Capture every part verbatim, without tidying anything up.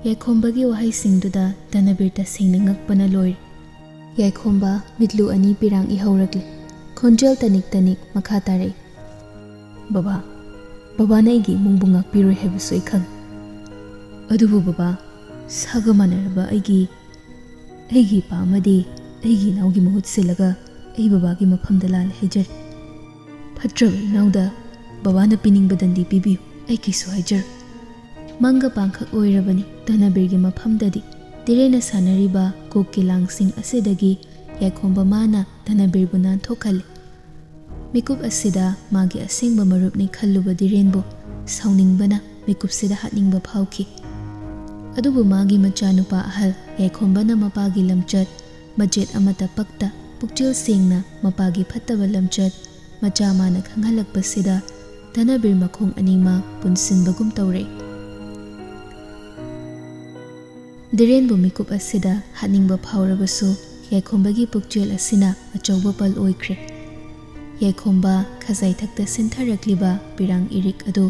ꯌꯥꯏꯈꯣꯝꯕꯒꯤ ꯋꯥꯍꯩꯁꯤꯡꯗꯨꯗ ꯙꯅꯕꯤꯔ ꯇꯁꯦꯡꯅ ꯉꯛꯄꯅ ꯂꯣꯏꯔꯦ꯫ ꯌꯥꯏꯈꯣꯝꯕ ꯃꯤꯠꯂꯨ ꯑꯅꯤ ꯄꯤꯔꯥꯡ ꯏꯍꯧꯔꯛꯂꯤ꯫ ꯈꯣꯟꯖꯦꯜ ꯇꯅꯤꯛ ꯇꯅꯤꯛ ꯃꯈꯥ ꯇꯥꯔꯛꯏ꯫ "ꯕꯕꯥ, ꯕꯕꯥꯅ ꯑꯩꯒꯤ ꯏꯃꯨꯡꯕꯨ ꯉꯥꯛꯄꯤꯔꯣꯏ ꯍꯥꯏꯕꯁꯨ ꯑꯩ ꯈꯪꯏ꯫ ꯑꯗꯨꯕꯨ ꯕꯕꯥ, ꯁꯥꯒ ꯃꯥꯟꯅꯔꯕ ꯑꯩꯒꯤ, ꯑꯩꯒꯤ ꯏꯄꯥ ꯑꯃꯗꯤ ꯑꯩꯒꯤ ꯏꯅꯥꯎꯒꯤ ꯃꯍꯨꯠ ꯁꯤꯜꯂꯒ ꯑꯩ ꯕꯕꯥꯒꯤ ꯃꯐꯝꯗ ꯂꯥꯜꯂꯦ ꯍꯥꯏꯖꯔꯤ꯫ ꯐꯠꯇ꯭ꯔꯕ ꯏꯅꯥꯎꯗ ꯕꯕꯥꯅ ꯄꯤꯅꯤꯡꯕ ꯗꯟꯗꯤ ꯄꯤꯕꯤꯌꯨ, ꯑꯩ ꯀꯩꯁꯨ ꯍꯥꯏꯖꯔꯣꯏ꯫" ꯃꯪꯒ ꯄꯥꯡꯈꯛ ꯑꯣꯏꯔꯕꯅꯤ ꯙꯅꯕꯤꯔꯒꯤ ꯃꯐꯝꯗꯗꯤ꯫ ꯙꯤꯔꯦꯟꯅ ꯁꯥꯟꯅꯔꯤꯕ ꯀꯣꯛꯀꯤ ꯂꯥꯡꯁꯤꯡ ꯑꯁꯤꯗꯒꯤ ꯌꯥꯏꯈꯣꯝꯕ ꯃꯥꯅ ꯙꯅꯕꯤꯔꯕꯨ ꯅꯥꯟꯊꯣꯛꯍꯜꯂꯤ꯫ ꯃꯤꯀꯨꯞ ꯑꯁꯤꯗ ꯃꯥꯒꯤ ꯑꯁꯦꯡꯕ ꯃꯔꯨꯞꯅꯤ ꯈꯜꯂꯨꯕ ꯙꯤꯔꯦꯟꯕꯨ ꯁꯥꯎꯅꯤꯡꯕꯅ ꯃꯤꯀꯨꯞꯁꯤꯗ ꯍꯥꯠꯅꯤꯡꯕ ꯐꯥꯎꯈꯤ꯫ ꯑꯗꯨꯕꯨ ꯃꯥꯒꯤ ꯃꯆꯥꯅꯨꯄꯥ ꯑꯍꯜ ꯌꯥꯏꯈꯣꯝꯕꯅ ꯃꯄꯥꯒꯤ ꯂꯝꯆꯠ ꯃꯆꯦꯠ ꯑꯃꯠꯇ ꯄꯛꯇ, ꯄꯨꯛꯆꯦꯜ ꯁꯦꯡꯅ ꯃꯄꯥꯒꯤ ꯐꯠꯇꯕ ꯂꯝꯆꯠ ꯃꯆꯥ ꯃꯥꯅ ꯈꯪꯍꯜꯂꯛꯄꯁꯤꯗ ꯙꯅꯕꯤꯔ ꯃꯈꯣꯡ ꯑꯅꯤꯃꯛ ꯄꯨꯟꯁꯤꯟꯕꯒꯨꯝ ꯇꯧꯔꯦ꯫ ꯙꯤꯔꯦꯟꯕꯨ ꯃꯤꯀꯨꯞ ꯑꯁꯤꯗ ꯍꯥꯠꯅꯤꯡꯕ ꯐꯥꯎꯔꯕꯁꯨ ꯌꯥꯏꯈꯣꯝꯕꯒꯤ ꯄꯨꯛꯆꯦꯜ ꯑꯁꯤꯅ ꯑꯆꯧꯕ ꯄꯜ ꯑꯣꯏꯈ꯭ꯔꯦ꯫ ꯌꯥꯏꯈꯣꯝꯕ ꯈꯖꯥꯏꯊꯛꯇ ꯁꯤꯟꯊꯔꯛꯂꯤꯕ ꯄꯤꯔꯥꯡ ꯏꯔꯤꯛ ꯑꯗꯨ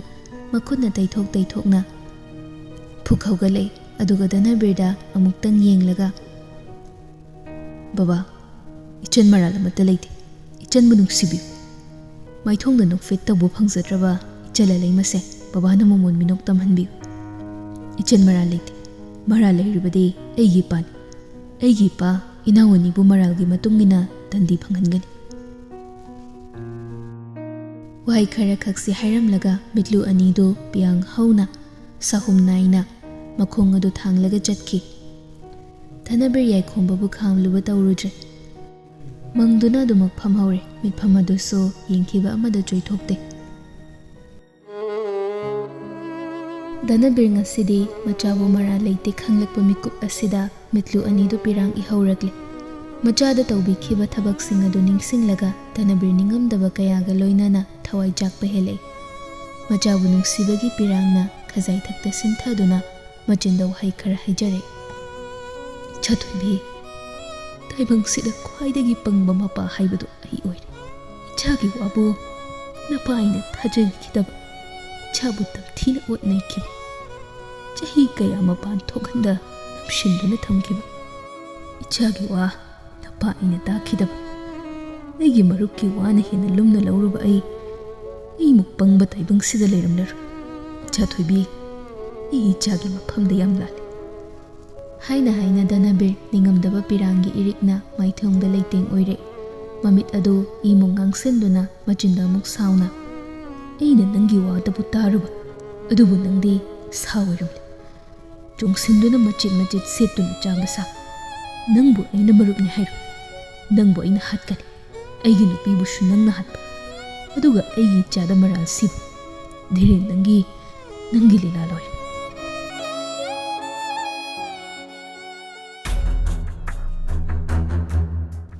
ꯃꯈꯨꯠꯅ ꯇꯩꯊꯣꯛ ꯇꯩꯊꯣꯛꯅ ꯐꯨꯛ ꯍꯧꯒꯠꯂꯛꯏ꯫ ꯑꯗꯨꯒ ꯙꯅꯕꯤꯔꯗ ꯑꯃꯨꯛꯇꯪ ꯌꯦꯡꯂꯒ, "ꯕꯕꯥ, ꯏꯆꯟ ꯃꯔꯥꯜ ꯑꯃꯠꯇ ꯂꯩꯇꯦ꯫ ꯏꯆꯟꯕꯨ ꯅꯨꯡꯁꯤꯕꯤꯌꯨ꯫ ꯃꯥꯏꯊꯣꯡꯗ ꯅꯣꯛꯐꯦꯠ ꯇꯧꯕ ꯐꯪꯖꯗ꯭ꯔꯕ ꯏꯆꯜ ꯑꯂꯩꯃꯁꯦ ꯕꯕꯥꯅ ꯃꯃꯣꯟ ꯃꯤꯅꯣꯛ ꯇꯝꯍꯟꯕꯤꯌꯨ꯫ ꯏꯆꯟ ꯃꯔꯥꯜ ꯂꯩꯇꯦ꯫ ꯃꯔꯥꯜ ꯂꯩꯔꯤꯕꯗꯤ ꯑꯩꯒꯤ ꯏꯄꯥꯅꯤ꯫ ꯑꯩꯒꯤ ꯏꯄꯥ ꯏꯅꯥꯎ ꯑꯅꯤꯕꯨ ꯃꯔꯥꯜꯒꯤ ꯃꯇꯨꯡ ꯏꯟꯅ ꯗꯟꯗꯤ ꯐꯪꯍꯟꯒꯅꯤ꯫" ꯋꯥꯍꯩ ꯈꯔ ꯈꯛꯁꯤ ꯍꯥꯏꯔꯝꯂꯒ ꯃꯤꯠꯂꯨ ꯑꯅꯤꯗꯨ ꯄꯤꯌꯥꯡ ꯍꯧꯅ ꯁꯥꯍꯨꯝ ꯅꯥꯏꯅ ꯃꯈꯣꯡ ꯑꯗꯨ ꯊꯥꯡꯂꯒ ꯆꯠꯈꯤ꯫ ꯙꯅꯕꯤꯔ ꯌꯥꯏꯈꯣꯝꯕꯕꯨ ꯈꯥꯝꯂꯨꯕ ꯇꯧꯔꯨꯗ꯭ꯔꯦ꯫ ꯃꯪꯗꯨꯅ ꯑꯗꯨꯃꯛ ꯐꯝꯍꯧꯔꯦ꯫ ꯃꯤꯠꯐꯝ ꯑꯗꯨꯁꯨ ꯌꯦꯡꯈꯤꯕ ꯑꯃꯗ ꯆꯣꯏꯊꯣꯛꯇꯦ꯫ ꯙꯅꯕꯤꯔ ꯉꯁꯤꯗꯤ ꯃꯆꯥꯕꯨ ꯃꯔꯥꯜ ꯂꯩꯇꯦ ꯈꯪꯂꯛꯄ ꯃꯤꯀꯨꯞ ꯑꯁꯤꯗ ꯃꯤꯠꯂꯨ ꯑꯅꯤꯗꯨ ꯄꯤꯔꯥꯡ ꯏꯍꯧꯔꯛꯂꯦ꯫ ꯃꯆꯥꯗ ꯇꯧꯕꯤꯈꯤꯕ ꯊꯕꯛꯁꯤꯡ ꯑꯗꯨ ꯅꯤꯡꯁꯤꯡꯂꯒ ꯙꯅꯕꯤꯔ ꯅꯤꯡꯉꯝꯗꯕ ꯀꯌꯥꯒ ꯂꯣꯏꯅꯅ ꯊꯋꯥꯏ ꯆꯥꯛꯄ ꯍꯦꯜꯂꯛꯏ꯫ ꯃꯆꯥꯕꯨ ꯅꯨꯡꯁꯤꯕꯒꯤ ꯄꯤꯔꯥꯡꯅ ꯈꯖꯥꯏꯊꯛꯇ ꯁꯤꯟꯊꯗꯨꯅ ꯃꯆꯤꯟꯗ ꯋꯥꯍꯩ ꯈꯔ ꯍꯥꯏꯖꯔꯦ꯫ "ꯏꯆꯥꯊꯣꯏꯕꯤ, ꯇꯥꯏꯕꯪꯁꯤꯗ ꯈ꯭ꯋꯥꯏꯗꯒꯤ ꯄꯪꯕ ꯃꯄꯥ ꯍꯥꯏꯕꯗꯨ ꯑꯩ ꯑꯣꯏꯔꯦ꯫ ꯏꯆꯥꯒꯤ ꯋꯥꯕꯨ ꯅꯄꯥ ꯑꯩꯅ ꯊꯥꯖꯈꯤꯗꯕ, ꯏꯆꯥꯕꯨ ꯇꯝꯊꯤꯅ ꯑꯣꯠ ꯅꯩꯈꯤꯕ, ꯆꯍꯤ ꯀꯌꯥ ꯃꯄꯥꯟ ꯊꯣꯛꯍꯟꯗ ꯅꯝꯁꯤꯟꯗꯨꯅ ꯊꯝꯈꯤꯕ꯫ ꯏꯆꯥꯒꯤ ꯋꯥ ꯅꯄꯥ ꯑꯩꯅ ꯇꯥꯈꯤꯗꯕ꯫ ꯑꯩꯒꯤ ꯃꯔꯨꯞꯀꯤ ꯋꯥꯅ ꯍꯦꯟꯅ ꯂꯨꯝꯅ ꯂꯧꯔꯨꯕ ꯑꯩ, ꯑꯩꯃꯨꯛ ꯄꯪꯕ ꯇꯥꯏꯕꯪꯁꯤꯗ ꯂꯩꯔꯝꯂꯔꯣꯏ꯫ ꯏꯆꯥ ꯊꯣꯏꯕꯤ, ꯑꯩ ꯏꯆꯥꯒꯤ ꯃꯐꯝꯗ ꯌꯥꯝ ꯂꯥꯜꯂꯤ꯫ ꯍꯥꯏꯅ ꯍꯥꯏꯅ ꯙꯅꯕꯤꯔ ꯅꯤꯡꯉꯝꯗꯕ ꯄꯤꯔꯥꯡꯒꯤ ꯏꯔꯤꯛꯅ ꯃꯥꯏꯊꯣꯡꯗ ꯂꯩꯇꯦꯡ ꯑꯣꯏꯔꯦ꯫ ꯃꯃꯤꯠ ꯑꯗꯨ ꯏꯃꯨꯡ ꯉꯥꯡꯁꯤꯟꯗꯨꯅ ꯃꯆꯤꯟꯗ ꯑꯃꯨꯛ ꯁꯥꯎꯅ, "ꯑꯩꯅ ꯅꯪꯒꯤ ꯋꯥꯇꯕꯨ ꯇꯥꯔꯨꯕ, ꯑꯗꯨꯕꯨ ꯅꯪꯗꯤ ꯁꯥ ꯑꯣꯏꯔꯝꯂꯦ꯫ ꯆꯣꯡꯁꯤꯟꯗꯨꯅ ꯃꯆꯦꯠ ꯃꯆꯦꯠ ꯁꯦꯠꯇꯨꯅ ꯆꯥꯕ ꯁꯥ꯫ ꯅꯪꯕꯨ ꯑꯩꯅ ꯃꯔꯨꯞꯅꯤ ꯍꯥꯏꯔꯣ? ꯅꯪꯕꯨ ꯑꯩꯅ ꯍꯥꯠꯀꯅꯤ꯫ ꯑꯩꯒꯤ ꯅꯨꯄꯤꯕꯨꯁꯨ ꯅꯪꯅ ꯍꯥꯠꯄ꯫ ꯑꯗꯨꯒ ꯑꯩꯒꯤ ꯏꯆꯥꯗ ꯃꯔꯥꯜ ꯁꯤꯕ꯫ ꯙꯤꯔꯦꯟ, ꯅꯪꯒꯤ, ꯅꯪꯒꯤ ꯂꯤꯂꯥ ꯂꯣꯏꯔꯦ꯫"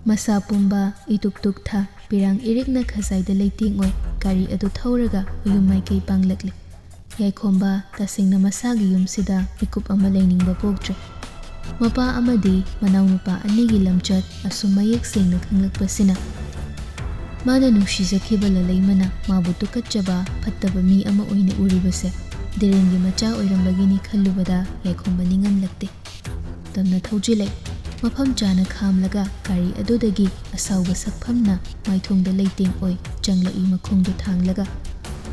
ꯃꯁꯥ ꯄꯨꯝꯕ ꯏꯇꯨꯛ ꯇꯨꯛꯊ ꯄꯤꯔꯥꯡ ꯏꯔꯤꯛꯅ ꯈꯖꯥꯏꯗ ꯂꯩꯇꯦꯡ ꯑꯣꯏ ꯒꯥꯔꯤ ꯑꯗꯨ ꯊꯧꯔꯒ ꯃꯌꯨꯝ ꯃꯥꯏꯀꯩ ꯄꯥꯡꯂꯛꯂꯤ꯫ ꯌꯥꯏꯈꯣꯝꯕ ꯇꯁꯦꯡꯅ ꯃꯁꯥꯒꯤ ꯌꯨꯝꯁꯤꯗ ꯃꯤꯀꯨꯞ ꯑꯃ ꯂꯩꯅꯤꯡꯕ ꯄꯣꯛꯇ꯭ꯔꯦ꯫ ꯃꯄꯥ ꯑꯃꯗꯤ ꯃꯅꯥꯎꯅꯨꯄꯥ ꯑꯅꯤꯒꯤ ꯂꯝꯆꯠ ꯑꯁꯨꯝ ꯃꯌꯦꯛ ꯁꯦꯡꯅ ꯈꯪꯂꯛꯄꯁꯤꯅ, ꯃꯥꯅ ꯅꯨꯡꯁꯤꯖꯈꯤꯕ ꯂꯂꯩꯃꯅ ꯃꯥꯕꯨ ꯇꯨꯀꯠꯆꯕ ꯐꯠꯇꯕ ꯃꯤ ꯑꯃ ꯑꯣꯏꯅ ꯎꯔꯤꯕꯁꯦ ꯙꯤꯔꯦꯟꯒꯤ ꯃꯆꯥ ꯑꯣꯏꯔꯝꯕꯒꯤꯅꯤ ꯈꯜꯂꯨꯕꯗ ꯌꯥꯏꯈꯣꯝꯕ ꯅꯤꯡꯉꯝꯂꯛꯇꯦ꯫ ꯇꯞꯅ ꯊꯧꯖꯤꯜꯂꯛꯏ꯫ ꯃꯐꯝ ꯆꯥꯅ ꯈꯥꯝꯂꯒ ꯒꯥꯔꯤ ꯑꯗꯨꯗꯒꯤ ꯑꯁꯥꯎꯕ ꯁꯛꯐꯝꯅ ꯃꯥꯏꯊꯣꯡꯗ ꯂꯩꯇꯦꯡ ꯑꯣꯏ ꯆꯪꯂꯛꯏ, ꯃꯈꯣꯡꯗꯨ ꯊꯥꯡꯂꯒ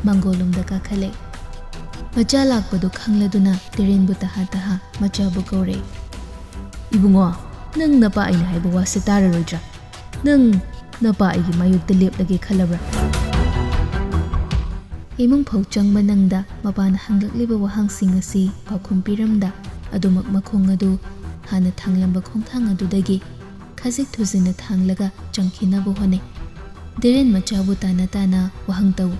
ꯃꯥꯡꯒꯣꯜꯂꯣꯝꯗ ꯀꯥꯈꯠꯂꯛꯏ꯫ ꯃꯆꯥ ꯂꯥꯛꯄꯗꯨ ꯈꯪꯂꯗꯨꯅ ꯙꯤꯔꯦꯟꯕꯨ ꯇꯍꯥ ꯇꯍꯥ ꯃꯆꯥꯕꯨ ꯀꯧꯔꯛꯏ꯫ "ꯏꯕꯨꯡꯉꯣ, ꯅꯪ ꯅꯄꯥ ꯑꯩꯅ ꯍꯥꯏꯕ ꯋꯥꯁꯦ ꯇꯥꯔꯔꯣꯏꯗ꯭ꯔꯥ? ꯅꯪ ꯅꯄꯥ ꯑꯩꯒꯤ ꯃꯥꯌꯣꯛꯇ ꯂꯦꯞꯂꯒꯦ ꯈꯜꯂꯕ꯭ꯔꯥ?" ꯏꯃꯨꯡ ꯐꯥꯎ ꯆꯪꯕ ꯅꯪꯗ ꯃꯄꯥꯅ ꯍꯪꯂꯛꯂꯤꯕ ꯋꯥꯍꯪꯁꯤꯡ ꯑꯁꯤ ꯄꯥꯎꯈꯨꯝ ꯄꯤꯔꯝꯗ, ꯑꯗꯨꯃꯛ ꯃꯈꯣꯡ ꯑꯗꯨ ꯍꯥꯟꯅ ꯊꯥꯡꯂꯝꯕ ꯈꯣꯡꯊꯥꯡ ꯑꯗꯨꯗꯒꯤ ꯈꯖꯤꯛ ꯊꯨꯖꯤꯟꯅ ꯊꯥꯡꯂꯒ ꯆꯪꯈꯤꯅꯕ ꯍꯣꯠꯅꯩ꯫ ꯙꯤꯔꯦꯟ ꯃꯆꯥꯕꯨ ꯇꯥꯅ ꯇꯥꯅ ꯋꯥꯍꯪ ꯇꯧꯏ꯫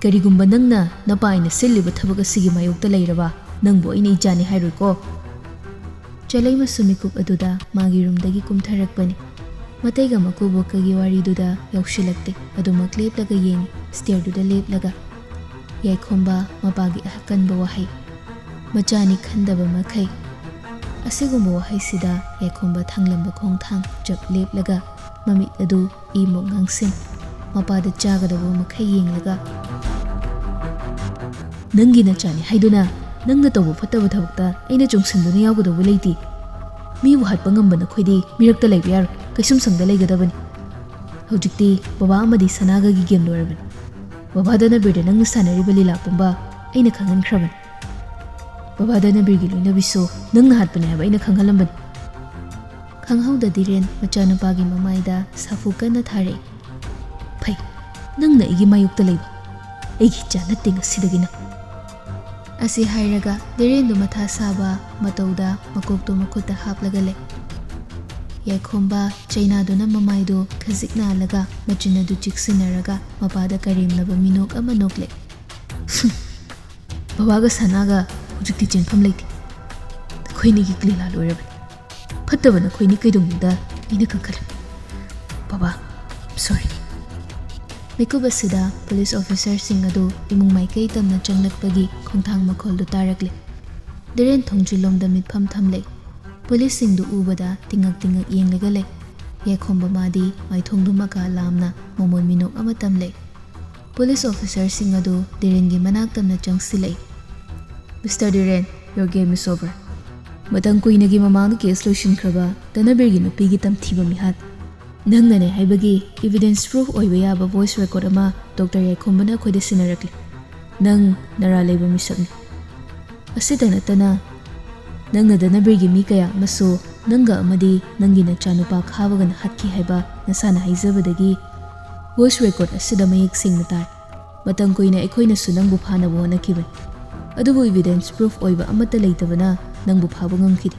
"ꯀꯔꯤꯒꯨꯝꯕ ꯅꯪꯅ ꯅꯄꯥ ꯑꯩꯅ ꯁꯤꯜꯂꯤꯕ ꯊꯕꯛ ꯑꯁꯤꯒꯤ ꯃꯥꯌꯣꯛꯇ ꯂꯩꯔꯕ, ꯅꯪꯕꯨ ꯑꯩꯅ ꯏꯆꯥꯅꯤ ꯍꯥꯏꯔꯣꯏꯀꯣ꯫" ꯆꯂꯩꯃꯁꯨ ꯃꯤꯀꯨꯞ ꯑꯗꯨꯗ ꯃꯥꯒꯤ ꯔꯨꯝꯗꯒꯤ ꯀꯨꯝꯊꯔꯛꯄꯅꯤ꯫ ꯃꯇꯩꯒ ꯃꯀꯨꯕꯣꯛꯀꯒꯤ ꯋꯥꯔꯤꯗꯨꯗ ꯌꯥꯎꯁꯤꯜꯂꯛꯇꯦ꯫ ꯑꯗꯨꯃꯛ ꯂꯦꯞꯂꯒ ꯌꯦꯡꯉꯤ, ꯁ꯭ꯇꯦꯌꯔꯗꯨꯗ ꯂꯦꯞꯂꯒ꯫ ꯌꯥꯏꯈꯣꯝꯕ ꯃꯄꯥꯒꯤ ꯑꯀꯟꯕ ꯋꯥꯍꯩ, "ꯃꯆꯥꯅꯤ ꯈꯟꯗꯕ ꯃꯈꯩ꯫" ꯑꯁꯤꯒꯨꯝꯕ ꯋꯥꯍꯩꯁꯤꯗ ꯌꯥꯏꯈꯣꯝꯕ ꯊꯥꯡꯂꯝꯕ ꯈꯣꯡꯊꯥꯡ ꯆꯞ ꯂꯦꯞꯂꯒ ꯃꯃꯤꯠ ꯑꯗꯨ ꯏꯃꯨꯛ ꯉꯥꯡꯁꯤꯟ, ꯃꯄꯥꯗ ꯆꯥꯒꯗꯧꯕ ꯃꯈꯩ ꯌꯦꯡꯂꯒ, "ꯅꯪꯒꯤ ꯅꯆꯥꯅꯤ ꯍꯥꯏꯗꯨꯅ ꯅꯪꯅ ꯇꯧꯕ ꯐꯠꯇꯕ ꯊꯕꯛꯇ ꯑꯩꯅ ꯆꯣꯡꯁꯤꯟꯗꯨꯅ ꯌꯥꯎꯒꯗꯧꯕ ꯂꯩꯇꯦ꯫ ꯃꯤꯕꯨ ꯍꯥꯠꯄ ꯉꯝꯕ ꯅꯈꯣꯏꯗꯤ ꯃꯤꯔꯛꯇ ꯂꯩꯕ ꯌꯥꯔꯣꯏ, ꯀꯩꯁꯨꯝꯁꯪꯗ ꯂꯩꯒꯗꯕꯅꯤ꯫ ꯍꯧꯖꯤꯛꯇꯤ ꯕꯕꯥ ꯑꯃꯗꯤ ꯁꯅꯥꯒꯒꯤ ꯒꯦꯝ ꯂꯣꯏꯔꯕꯅꯤ꯫ ꯕꯕꯥ ꯗꯅꯕꯤꯔꯗ ꯅꯪꯅ ꯁꯥꯟꯅꯔꯤꯕ ꯂꯤꯂꯥ ꯄꯨꯝꯕ ꯑꯩꯅ ꯈꯪꯍꯟꯈ꯭ꯔꯕꯅꯤ꯫ ꯕꯕꯥ ꯗꯅꯕꯤꯔꯒꯤ ꯂꯣꯏꯅꯕꯤꯁꯨ ꯅꯪꯅ ꯍꯥꯠꯄꯅꯤ ꯍꯥꯏꯕ ꯑꯩꯅ ꯈꯪꯍꯜꯂꯝꯕꯅꯤ꯫ ꯈꯪꯍꯧꯗ ꯗꯤꯔꯦꯟ ꯃꯆꯥꯅꯨꯄꯥꯒꯤ ꯃꯃꯥꯏꯗ ꯁꯥꯐꯨ ꯀꯟꯅ ꯊꯥꯔꯛꯏ꯫ "ꯐꯩ, ꯅꯪꯅ ꯑꯩꯒꯤ ꯃꯥꯌꯣꯛꯇ ꯂꯩꯕ꯫ ꯑꯩꯒꯤ ꯏꯆꯥ ꯅꯠꯇꯦ ꯉꯁꯤꯗꯒꯤ ꯅꯪ꯫" ꯑꯁꯤ ꯍꯥꯏꯔꯒ ꯗꯤꯔꯦꯟꯗꯨ ꯃꯊꯥ ꯁꯥꯕ ꯃꯇꯧꯗ ꯃꯀꯣꯛꯇꯨ ꯃꯈꯨꯠꯇ ꯍꯥꯞꯂꯒ ꯂꯩ꯫ ꯌꯥꯏꯈꯣꯝꯕ ꯆꯩꯅꯥꯗꯨꯅ ꯃꯃꯥꯏꯗꯨ ꯈꯖꯤꯛ ꯅꯥꯜꯂꯒ ꯃꯆꯤꯟ ꯑꯗꯨ ꯆꯤꯛꯁꯤꯟꯅꯔꯒ ꯃꯄꯥꯗ ꯀꯔꯦꯝꯅꯕ ꯃꯤꯅꯣꯛ ꯑꯃ ꯅꯣꯛꯂꯦ꯫ "ꯕꯕꯥꯒ ꯁꯅꯥꯒ ꯍꯧꯖꯤꯛꯇꯤ ꯆꯦꯟꯐꯝ ꯂꯩꯇꯦ꯫ ꯑꯩꯈꯣꯏꯅꯤꯒꯤ ꯂꯤꯂꯥ ꯂꯣꯏꯔꯕꯅꯤ꯫ ꯐꯠꯇꯕ ꯅꯈꯣꯏꯅꯤ ꯀꯩꯗꯧꯅꯨꯡꯗ ꯑꯩꯅ ꯀꯟꯈꯠꯂꯦ꯫ ꯕꯕꯥ, I'm sorry꯫" ꯃꯤꯀꯨꯞ ꯑꯁꯤꯗ ꯄꯨꯂꯤꯁ ꯑꯣꯐꯤꯁꯔꯁꯤꯡ ꯑꯗꯨ ꯏꯃꯨꯡ ꯃꯥꯏꯀꯩ ꯇꯝꯅ ꯆꯪꯂꯛꯄꯒꯤ ꯈꯣꯡꯊꯥꯡ ꯃꯈꯣꯜꯗꯨ ꯇꯥꯔꯛꯂꯦ꯫ ꯗꯤꯔꯦꯟ ꯊꯣꯡꯖꯤꯜꯂꯣꯝꯗ ꯃꯤꯠꯐꯝ ꯊꯝꯂꯦ꯫ ꯄꯨꯂꯤꯁꯁꯤꯡꯗꯨ ꯎꯕꯗ ꯇꯤꯡꯉꯛ ꯇꯤꯡꯉꯛ ꯌꯦꯡꯂꯒ ꯂꯩ꯫ ꯌꯥꯏꯈꯣꯝꯕ ꯃꯥꯗꯤ ꯃꯥꯏꯊꯣꯡꯗꯨ ꯃꯀꯥ ꯂꯥꯝꯅ ꯃꯃꯣꯟ ꯃꯤꯅꯣꯛ ꯑꯃ ꯇꯝꯂꯦ꯫ ꯄꯨꯂꯤꯁ ꯑꯣꯐꯤꯁꯔꯁꯤꯡ ꯑꯗꯨ ꯗꯤꯔꯦꯟꯒꯤ ꯃꯅꯥꯛ ꯇꯝꯅ ꯆꯪꯁꯤꯜꯂꯛꯏ꯫ "Mister Diren, your game is over꯫ ꯃꯇꯝ ꯀꯨꯏꯅꯒꯤ ꯃꯃꯥꯡꯗ ꯀꯦꯁ ꯂꯣꯏꯁꯤꯟꯈ꯭ꯔꯕ ꯇꯅꯕꯤꯔꯒꯤ ꯅꯨꯄꯤꯒꯤ ꯇꯝꯊꯤꯕ ꯃꯤꯍꯥꯠ ꯅꯪꯅꯅꯦ ꯍꯥꯏꯕꯒꯤ evidence proof ꯑꯣꯏꯕ ꯌꯥꯕ voice record ꯑꯃ ꯗꯣꯛꯇꯔ ꯌꯥꯏꯈꯣꯝꯕꯅ ꯑꯩꯈꯣꯏꯗ ꯁꯤꯟꯅꯔꯛꯂꯤ꯫ ꯅꯪ ꯅꯔꯥ ꯂꯩꯕ ꯃꯤꯁꯛꯅꯤ꯫ ꯑꯁꯤꯇ ꯅꯠꯇꯅ ꯅꯪꯅ ꯗꯅꯕꯤꯔꯒꯤ ꯃꯤ ꯀꯌꯥ ꯑꯃꯁꯨ ꯅꯪꯒ ꯑꯃꯗꯤ ꯅꯪꯒꯤ ꯅꯆꯥꯅꯨꯄꯥ ꯈꯥꯕꯒꯅ ꯍꯥꯠꯈꯤ ꯍꯥꯏꯕ ꯅꯁꯥꯅ ꯍꯥꯏꯖꯕꯗꯒꯤ voice record ꯑꯁꯤꯗ ꯃꯌꯦꯛ ꯁꯦꯡꯅ ꯇꯥꯏ꯫ ꯃꯇꯝ ꯀꯨꯏꯅ ꯑꯩꯈꯣꯏꯅꯁꯨ ꯅꯪꯕꯨ ꯐꯥꯅꯕ ꯍꯣꯠꯅꯈꯤꯕꯅꯤ, ꯑꯗꯨꯕꯨ evidence proof ꯑꯣꯏꯕ ꯑꯃꯠꯇ ꯂꯩꯇꯕꯅ ꯅꯪꯕꯨ ꯐꯥꯕ ꯉꯝꯈꯤꯗꯦ꯫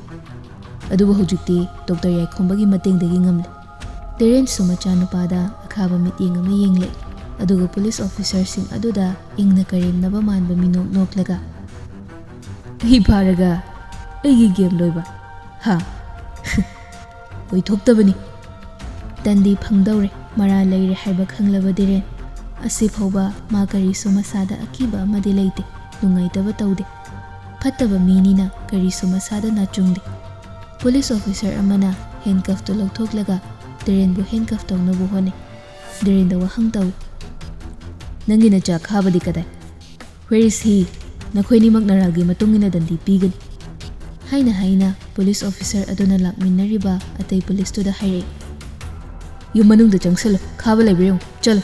ꯑꯗꯨꯕꯨ ꯍꯧꯖꯤꯛꯇꯤ ꯗꯣꯛꯇꯔ ꯌꯥꯏꯈꯣꯝꯕꯒꯤ ꯃꯇꯦꯡꯗꯒꯤ ꯉꯝꯂꯦ꯫" ꯗꯤꯔꯦꯟꯁꯨ ꯃꯆꯥꯅꯨꯄꯥꯗ ꯑꯈꯥꯕ ꯃꯤꯠꯌꯦꯡ ꯑꯃ ꯌꯦꯡꯂꯦ, ꯑꯗꯨꯒ ꯄꯨꯂꯤꯁ ꯑꯣꯐꯤꯁꯔꯁꯤꯡ ꯑꯗꯨꯗ ꯏꯪꯅ ꯀꯔꯦꯝꯅꯕ ꯃꯥꯟꯕ ꯃꯤꯅꯣꯛ ꯅꯣꯛꯂꯒ, "ꯑꯩ ꯐꯥꯔꯒ ꯑꯩꯒꯤ ꯒꯦꯝ ꯂꯣꯏꯕ? ꯍꯥ? ꯑꯣꯏꯊꯣꯛꯇꯕꯅꯤ꯫" ꯇꯟꯗꯤ ꯐꯪꯗꯧꯔꯦ, ꯃꯔꯥꯜ ꯂꯩꯔꯦ ꯍꯥꯏꯕ ꯈꯪꯂꯕ ꯗꯤꯔꯦꯟ꯫ ꯑꯁꯤ ꯐꯥꯎꯕ ꯃꯥ ꯀꯔꯤꯁꯨ ꯃꯁꯥꯗ ꯑꯀꯤꯕ ꯑꯃꯗꯤ ꯂꯩꯇꯦ, ꯅꯨꯡꯉꯥꯏꯇꯕ ꯇꯧꯗꯦ꯫ ꯐꯠꯇꯕ ꯃꯤꯅꯤꯅ ꯀꯔꯤꯁꯨ ꯃꯁꯥꯗ ꯅꯥꯆꯨꯡꯗꯦ꯫ ꯄꯨꯂꯤꯁ ꯑꯣꯐꯤꯁꯔ ꯑꯃꯅ ꯍꯦꯟꯀꯐꯇꯨ ꯂꯧꯊꯣꯛꯂꯒ ꯗꯤꯔꯦꯟꯕꯨ ꯍꯦꯟꯀꯐ ꯇꯧꯅꯕ ꯍꯣꯠꯅꯩ꯫ ꯗꯤꯔꯦꯟꯗ ꯋꯥꯍꯪ ꯇꯧꯏ꯫ "ꯅꯪꯒꯤ ꯅꯆꯥ ꯈꯥꯕꯗꯤ ꯀꯗꯥꯏ? Where is he?" ꯅꯈꯣꯏꯅꯤꯃꯛ ꯅꯔꯥꯜꯒꯤ ꯃꯇꯨꯡ ꯏꯟꯅ ꯗꯟꯗꯤ ꯄꯤꯒꯅꯤ" ꯍꯥꯏꯅ ꯍꯥꯏꯅ ꯄꯨꯂꯤꯁ ꯑꯣꯐꯤꯁꯔ ꯑꯗꯨꯅ ꯂꯥꯛꯃꯤꯟꯅꯔꯤꯕ ꯑꯇꯩ ꯄꯨꯂꯤꯁꯇꯨꯗ ꯍꯥꯏꯔꯛꯏ꯫ "ꯌꯨꯝ ꯃꯅꯨꯡꯗ ꯆꯪꯁꯤꯜꯂꯨ, ꯈꯥꯕ ꯂꯩꯕ꯭ꯔꯥ ꯌꯦꯡꯉꯨ, ꯆꯠꯂꯨ"꯫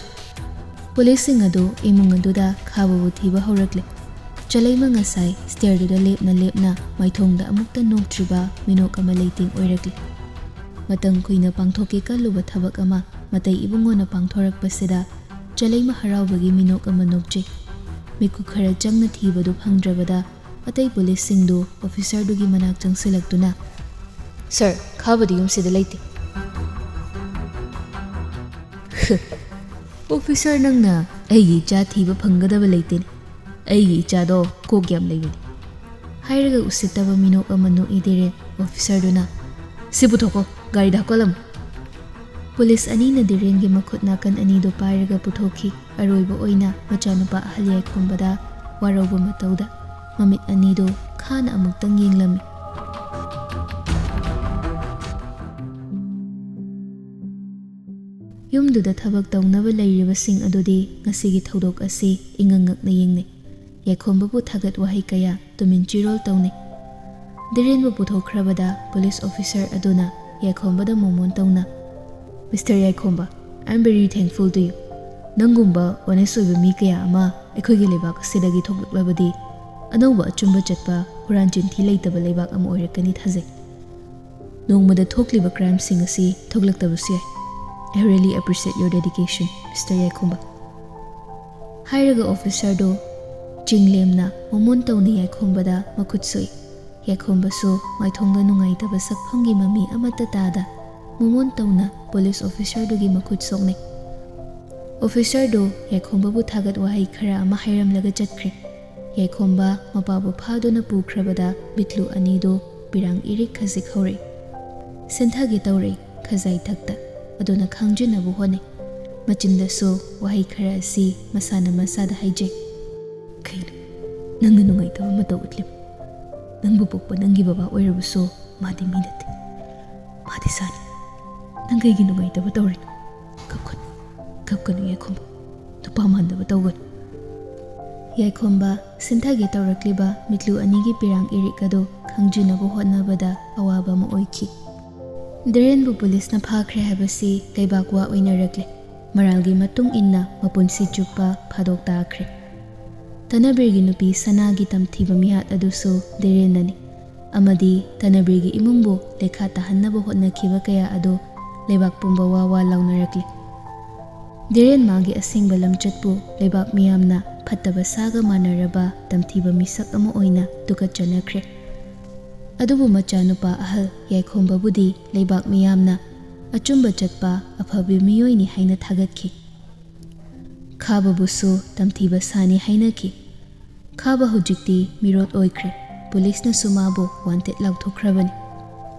ꯄꯨꯂꯤꯁꯁꯤꯡ ꯑꯗꯨ ꯏꯃꯨꯡ ꯑꯗꯨꯗ ꯈꯥꯕꯕꯨ ꯊꯤꯕ ꯍꯧꯔꯛꯂꯦ꯫ ꯆꯂꯩꯃ ꯉꯁꯥꯏ ꯁ꯭ꯇꯦꯌꯔꯗꯨꯗ ꯂꯦꯞꯅ ꯂꯦꯞꯅ ꯃꯥꯏꯊꯣꯡꯗ ꯑꯃꯨꯛꯇ ꯅꯣꯛꯇ꯭ꯔꯤꯕ ꯃꯤꯅꯣꯛ ꯑꯃ ꯂꯩꯇꯦꯡ ꯑꯣꯏꯔꯛꯂꯤ꯫ ꯃꯇꯝ ꯀꯨꯏꯅ ꯄꯥꯡꯊꯣꯛꯀꯦ ꯈꯜꯂꯨꯕ ꯊꯕꯛ ꯑꯃ ꯃꯇꯩ ꯏꯕꯨꯡꯉꯣꯅ ꯄꯥꯡꯊꯣꯔꯛꯄꯁꯤꯗ ꯆꯂꯩꯃ ꯍꯔꯥꯎꯕꯒꯤ ꯃꯤꯅꯣꯛ ꯑꯃ ꯅꯣꯛꯆꯩ꯫ ꯃꯤꯠꯈꯨ ꯈꯔ ꯆꯪꯅ ꯊꯤꯕꯗꯨ ꯐꯪꯗ꯭ꯔꯕꯗ ꯑꯇꯩ ꯄꯨꯂꯤꯁꯁꯤꯡꯗꯨ ꯑꯣꯐꯤꯁꯔꯗꯨꯒꯤ ꯃꯅꯥꯛ ꯆꯪꯁꯤꯜꯂꯛꯇꯨꯅ, "ꯁꯔ, ꯈꯥꯕꯗꯤ ꯌꯨꯝꯁꯤꯗ ꯂꯩꯇꯦ"꯫ "ꯑꯣꯐꯤꯁꯔ, ꯅꯪꯅ ꯑꯩꯒꯤ ꯏꯆꯥ ꯊꯤꯕ ꯐꯪꯒꯗꯕ ꯂꯩꯇꯦꯅꯦ꯫ ꯑꯩꯒꯤ ꯏꯆꯥꯗꯣ ꯀꯣꯛ ꯌꯥꯝ ꯂꯩꯕꯅꯤ"꯫ ꯍꯥꯏꯔꯒ ꯎꯁꯤꯠꯇꯕ ꯃꯤꯅꯣꯛ ꯑꯃ ꯅꯣꯛꯏ ꯗꯤꯔꯦꯟ ꯑꯣꯐꯤꯁꯔꯗꯨꯅ꯫ "ꯁꯤ ꯄꯨꯊꯣꯛꯀꯣ, ꯒꯥꯔꯤꯗ ꯍꯥꯞꯀꯠꯂꯝꯃꯨ"꯫ ꯄꯨꯂꯤꯁ ꯑꯅꯤꯅ ꯗꯤꯔꯦꯟꯒꯤ ꯃꯈꯨꯠ ꯅꯥꯀꯟ ꯑꯅꯤꯗꯨ ꯄꯥꯏꯔꯒ ꯄꯨꯊꯣꯛꯈꯤ꯫ ꯑꯔꯣꯏꯕ ꯑꯣꯏꯅ ꯃꯆꯥꯅꯨꯄꯥ ꯑꯍꯜ ꯌꯥꯏꯈꯣꯝꯕꯗ ꯋꯥꯔꯧꯕ ꯃꯇꯧꯗ ꯃꯃꯤꯠ ꯑꯅꯤꯗꯨ ꯈꯥꯅ ꯑꯃꯨꯛꯇꯪ ꯌꯦꯡꯂꯝꯃꯤ꯫ ꯌꯨꯝꯗꯨꯗ ꯊꯕꯛ ꯇꯧꯅꯕ ꯂꯩꯔꯤꯕꯁꯤꯡ ꯑꯗꯨꯗꯤ ꯉꯁꯤꯒꯤ ꯊꯧꯗꯣꯛ ꯑꯁꯤ ꯏꯉꯛ ꯉꯛꯅ ꯌꯦꯡꯅꯩ꯫ ꯌꯥꯏꯈꯣꯝꯕꯕꯨ ꯊꯥꯒꯠ ꯋꯥꯍꯩ ꯀꯌꯥ ꯇꯨꯃꯤꯟ ꯆꯤꯔꯣꯜ ꯇꯧꯅꯩ꯫ ꯗꯤꯔꯦꯟꯕꯨ ꯄꯨꯊꯣꯛꯈ꯭ꯔꯕꯗ ꯄꯨꯂꯤꯁ ꯑꯣꯐꯤꯁꯔ ꯑꯗꯨꯅ ꯌꯥꯏꯈꯣꯝꯕꯗ ꯃꯣꯃꯣꯟ ꯇꯧꯅ, "Mister ꯌꯥꯏꯈꯣꯝꯕ, I am very thankful to you. ꯅꯪꯒꯨꯝꯕ honest ꯑꯣꯏꯕ ꯃꯤ ꯀꯌꯥ ꯑꯃ ꯑꯩꯈꯣꯏꯒꯤ ꯂꯩꯕꯥꯛ ꯑꯁꯤꯗꯒꯤ ꯊꯣꯛꯂꯛꯂꯕꯗꯤ ꯑꯅꯧꯕ ꯑꯆꯨꯝꯕ ꯆꯠꯄ, ꯍꯨꯔꯥꯟ ꯆꯤꯟꯊꯤ ꯂꯩꯇꯕ ꯂꯩꯕꯥꯛ ꯑꯃ ꯑꯣꯏꯔꯛꯀꯅꯤ ꯊꯥꯖꯩ꯫ ꯅꯣꯡꯃꯗ ꯊꯣꯛꯂꯤꯕ crimeꯁꯤꯡ ꯑꯁꯤ ꯊꯣꯛꯂꯛꯇꯕꯁꯨ ꯌꯥꯏ꯫ I really appreciate your dedication, Mister ꯌꯥꯏꯈꯣꯝꯕ"꯫ ꯍꯥꯏꯔꯒ ꯑꯣꯐꯤꯁꯔꯗꯨ ꯆꯤꯡꯂꯦꯝꯅ ꯃꯣꯃꯣꯟ ꯇꯧꯅ ꯌꯥꯏꯈꯣꯝꯕꯗ ꯃꯈꯨꯠ ꯁꯣꯛꯏ꯫ ꯌꯥꯏꯈꯣꯝꯕꯁꯨ ꯃꯥꯏꯊꯣꯡꯗ ꯅꯨꯡꯉꯥꯏꯇꯕ ꯁꯛꯐꯝꯒꯤ ꯃꯃꯤ ꯑꯃꯠꯇ ꯇꯥꯗ ꯃꯣꯃꯣꯟ ꯇꯧꯅ ꯄꯨꯂꯤꯁ ꯑꯣꯐꯤꯁꯔꯗꯨꯒꯤ ꯃꯈꯨꯠ ꯁꯣꯛꯅꯩ꯫ ꯑꯣꯐꯤꯁꯔꯗꯨ ꯌꯥꯏꯈꯣꯝꯕꯕꯨ ꯊꯥꯒꯠ ꯋꯥꯍꯩ ꯈꯔ ꯑꯃ ꯍꯥꯏꯔꯝꯂꯒ ꯆꯠꯈ꯭ꯔꯦ꯫ ꯌꯥꯏꯈꯣꯝꯕ ꯃꯄꯥꯕꯨ ꯐꯥꯗꯨꯅ ꯄꯨꯈ꯭ꯔꯕꯗ ꯕꯤꯠꯂꯨ ꯑꯅꯤꯗꯨ ꯄꯤꯔꯥꯡ ꯏꯔꯤꯛ ꯈꯖꯤꯛ ꯍꯧꯔꯛꯏ꯫ ꯁꯦꯟꯊꯒꯦ ꯇꯧꯔꯛꯏ ꯈꯖꯥꯏ ꯊꯛꯇ꯫ ꯑꯗꯨꯅ ꯈꯥꯡꯖꯤꯟꯅꯕ ꯍꯣꯠꯅꯩ꯫ ꯃꯆꯤꯟꯗꯁꯨ ꯋꯥꯍꯩ ꯈꯔ ꯑꯁꯤ ꯃꯁꯥꯅ ꯃꯁꯥꯗ ꯍꯥꯏꯖꯩ꯫ "ꯀꯩꯅꯣ? ꯅꯪꯅ ꯅꯨꯡꯉꯥꯏꯇꯕ ꯃꯇꯧ ꯎꯠꯂꯤꯕ? ꯅꯪꯕꯨ ꯄꯣꯛꯄ ꯅꯪꯒꯤ ꯕꯕꯥ ꯑꯣꯏꯔꯕꯁꯨ ꯃꯥꯗꯤ ꯃꯤ ꯅꯠꯇꯦ꯫ ꯃꯥꯗꯤ ꯁꯥꯅꯤ꯫ ꯅꯪ ꯀꯩꯒꯤ ꯅꯨꯡꯉꯥꯏꯇꯕ ꯇꯧꯔꯤꯅꯣ? ꯀꯞꯀꯅꯨ, ꯀꯞꯀꯅꯨ ꯌꯥꯏꯈꯣꯝꯕ꯫ ꯅꯨꯄꯥ ꯃꯥꯟꯗꯕ ꯇꯧꯒꯅꯨ"꯫ ꯌꯥꯏꯈꯣꯝꯕ ꯁꯤꯟꯊꯒꯦ ꯇꯧꯔꯛꯂꯤꯕ ꯃꯤꯠꯂꯨ ꯑꯅꯤꯒꯤ ꯄꯤꯔꯥꯡ ꯏꯔꯤꯛ ꯑꯗꯨ ꯈꯪꯖꯤꯟꯅꯕ ꯍꯣꯠꯅꯕꯗ ꯑꯋꯥꯕ ꯑꯃ ꯑꯣꯏꯈꯤ꯫ ꯙꯤꯔꯦꯟꯕꯨ ꯄꯨꯂꯤꯁꯅ ꯐꯥꯈ꯭ꯔꯦ ꯍꯥꯏꯕꯁꯤ ꯂꯩꯕꯥꯛ ꯋꯥ ꯑꯣꯏꯅꯔꯛꯂꯦ꯫ ꯃꯔꯥꯜꯒꯤ ꯃꯇꯨꯡ ꯏꯟꯅ ꯃꯄꯨꯟꯁꯤ ꯆꯨꯞꯄ ꯐꯥꯗꯣꯛ ꯇꯥꯈ꯭ꯔꯦ꯫ ꯇꯅꯕꯤꯔꯒꯤ ꯅꯨꯄꯤ ꯁꯅꯥꯒꯤ ꯇꯝꯊꯤꯕ ꯃꯤꯍꯥꯠ ꯑꯗꯨꯁꯨ ꯙꯤꯔꯦꯟꯅꯅꯤ꯫ ꯑꯃꯗꯤ ꯇꯅꯕꯤꯔꯒꯤ ꯏꯃꯨꯡꯕꯨ ꯂꯩꯈꯥ ꯇꯥꯍꯟꯅꯕ ꯍꯣꯠꯅꯈꯤꯕ ꯀꯌꯥ ꯑꯗꯨ ꯂꯩꯕꯥꯛ ꯄꯨꯝꯕ ꯋꯥ ꯋꯥ ꯂꯥꯎꯅꯔꯛꯂꯤ꯫ ꯙꯤꯔꯦꯟ ꯃꯥꯒꯤ ꯑꯁꯦꯡꯕ ꯂꯝꯆꯠꯄꯨ ꯂꯩꯕꯥꯛ ꯃꯤꯌꯥꯝꯅ ꯐꯠꯇꯕ ꯁꯥꯒ ꯃꯥꯟꯅꯔꯕ ꯇꯝꯊꯤꯕ ꯃꯤꯁꯛ ꯑꯃ ꯑꯣꯏꯅ ꯇꯨꯀꯠꯆꯅꯈ꯭ꯔꯦ꯫ ꯑꯗꯨꯕꯨ ꯃꯆꯥꯅꯨꯄꯥ ꯑꯍꯜ ꯌꯥꯏꯈꯣꯝꯕꯕꯨꯗꯤ ꯂꯩꯕꯥꯛ ꯃꯤꯌꯥꯝꯅ ꯑꯆꯨꯝꯕ ꯆꯠꯄ ꯑꯐꯕ ꯃꯤꯑꯣꯏꯅꯤ ꯍꯥꯏꯅ ꯊꯥꯒꯠꯈꯤ꯫ ꯈꯥꯕꯕꯨꯁꯨ ꯇꯝꯊꯤꯕ ꯁꯥꯅꯤ ꯍꯥꯏꯅꯈꯤ꯫ ꯈꯥꯕ ꯍꯧꯖꯤꯛꯇꯤ ꯃꯤꯔꯣꯠ ꯑꯣꯏꯈ꯭ꯔꯦ꯫ ꯄꯨꯂꯤꯁꯅꯁꯨ ꯃꯥꯕꯨ wanted ꯂꯥꯎꯊꯣꯛꯈ꯭ꯔꯕꯅꯤ꯫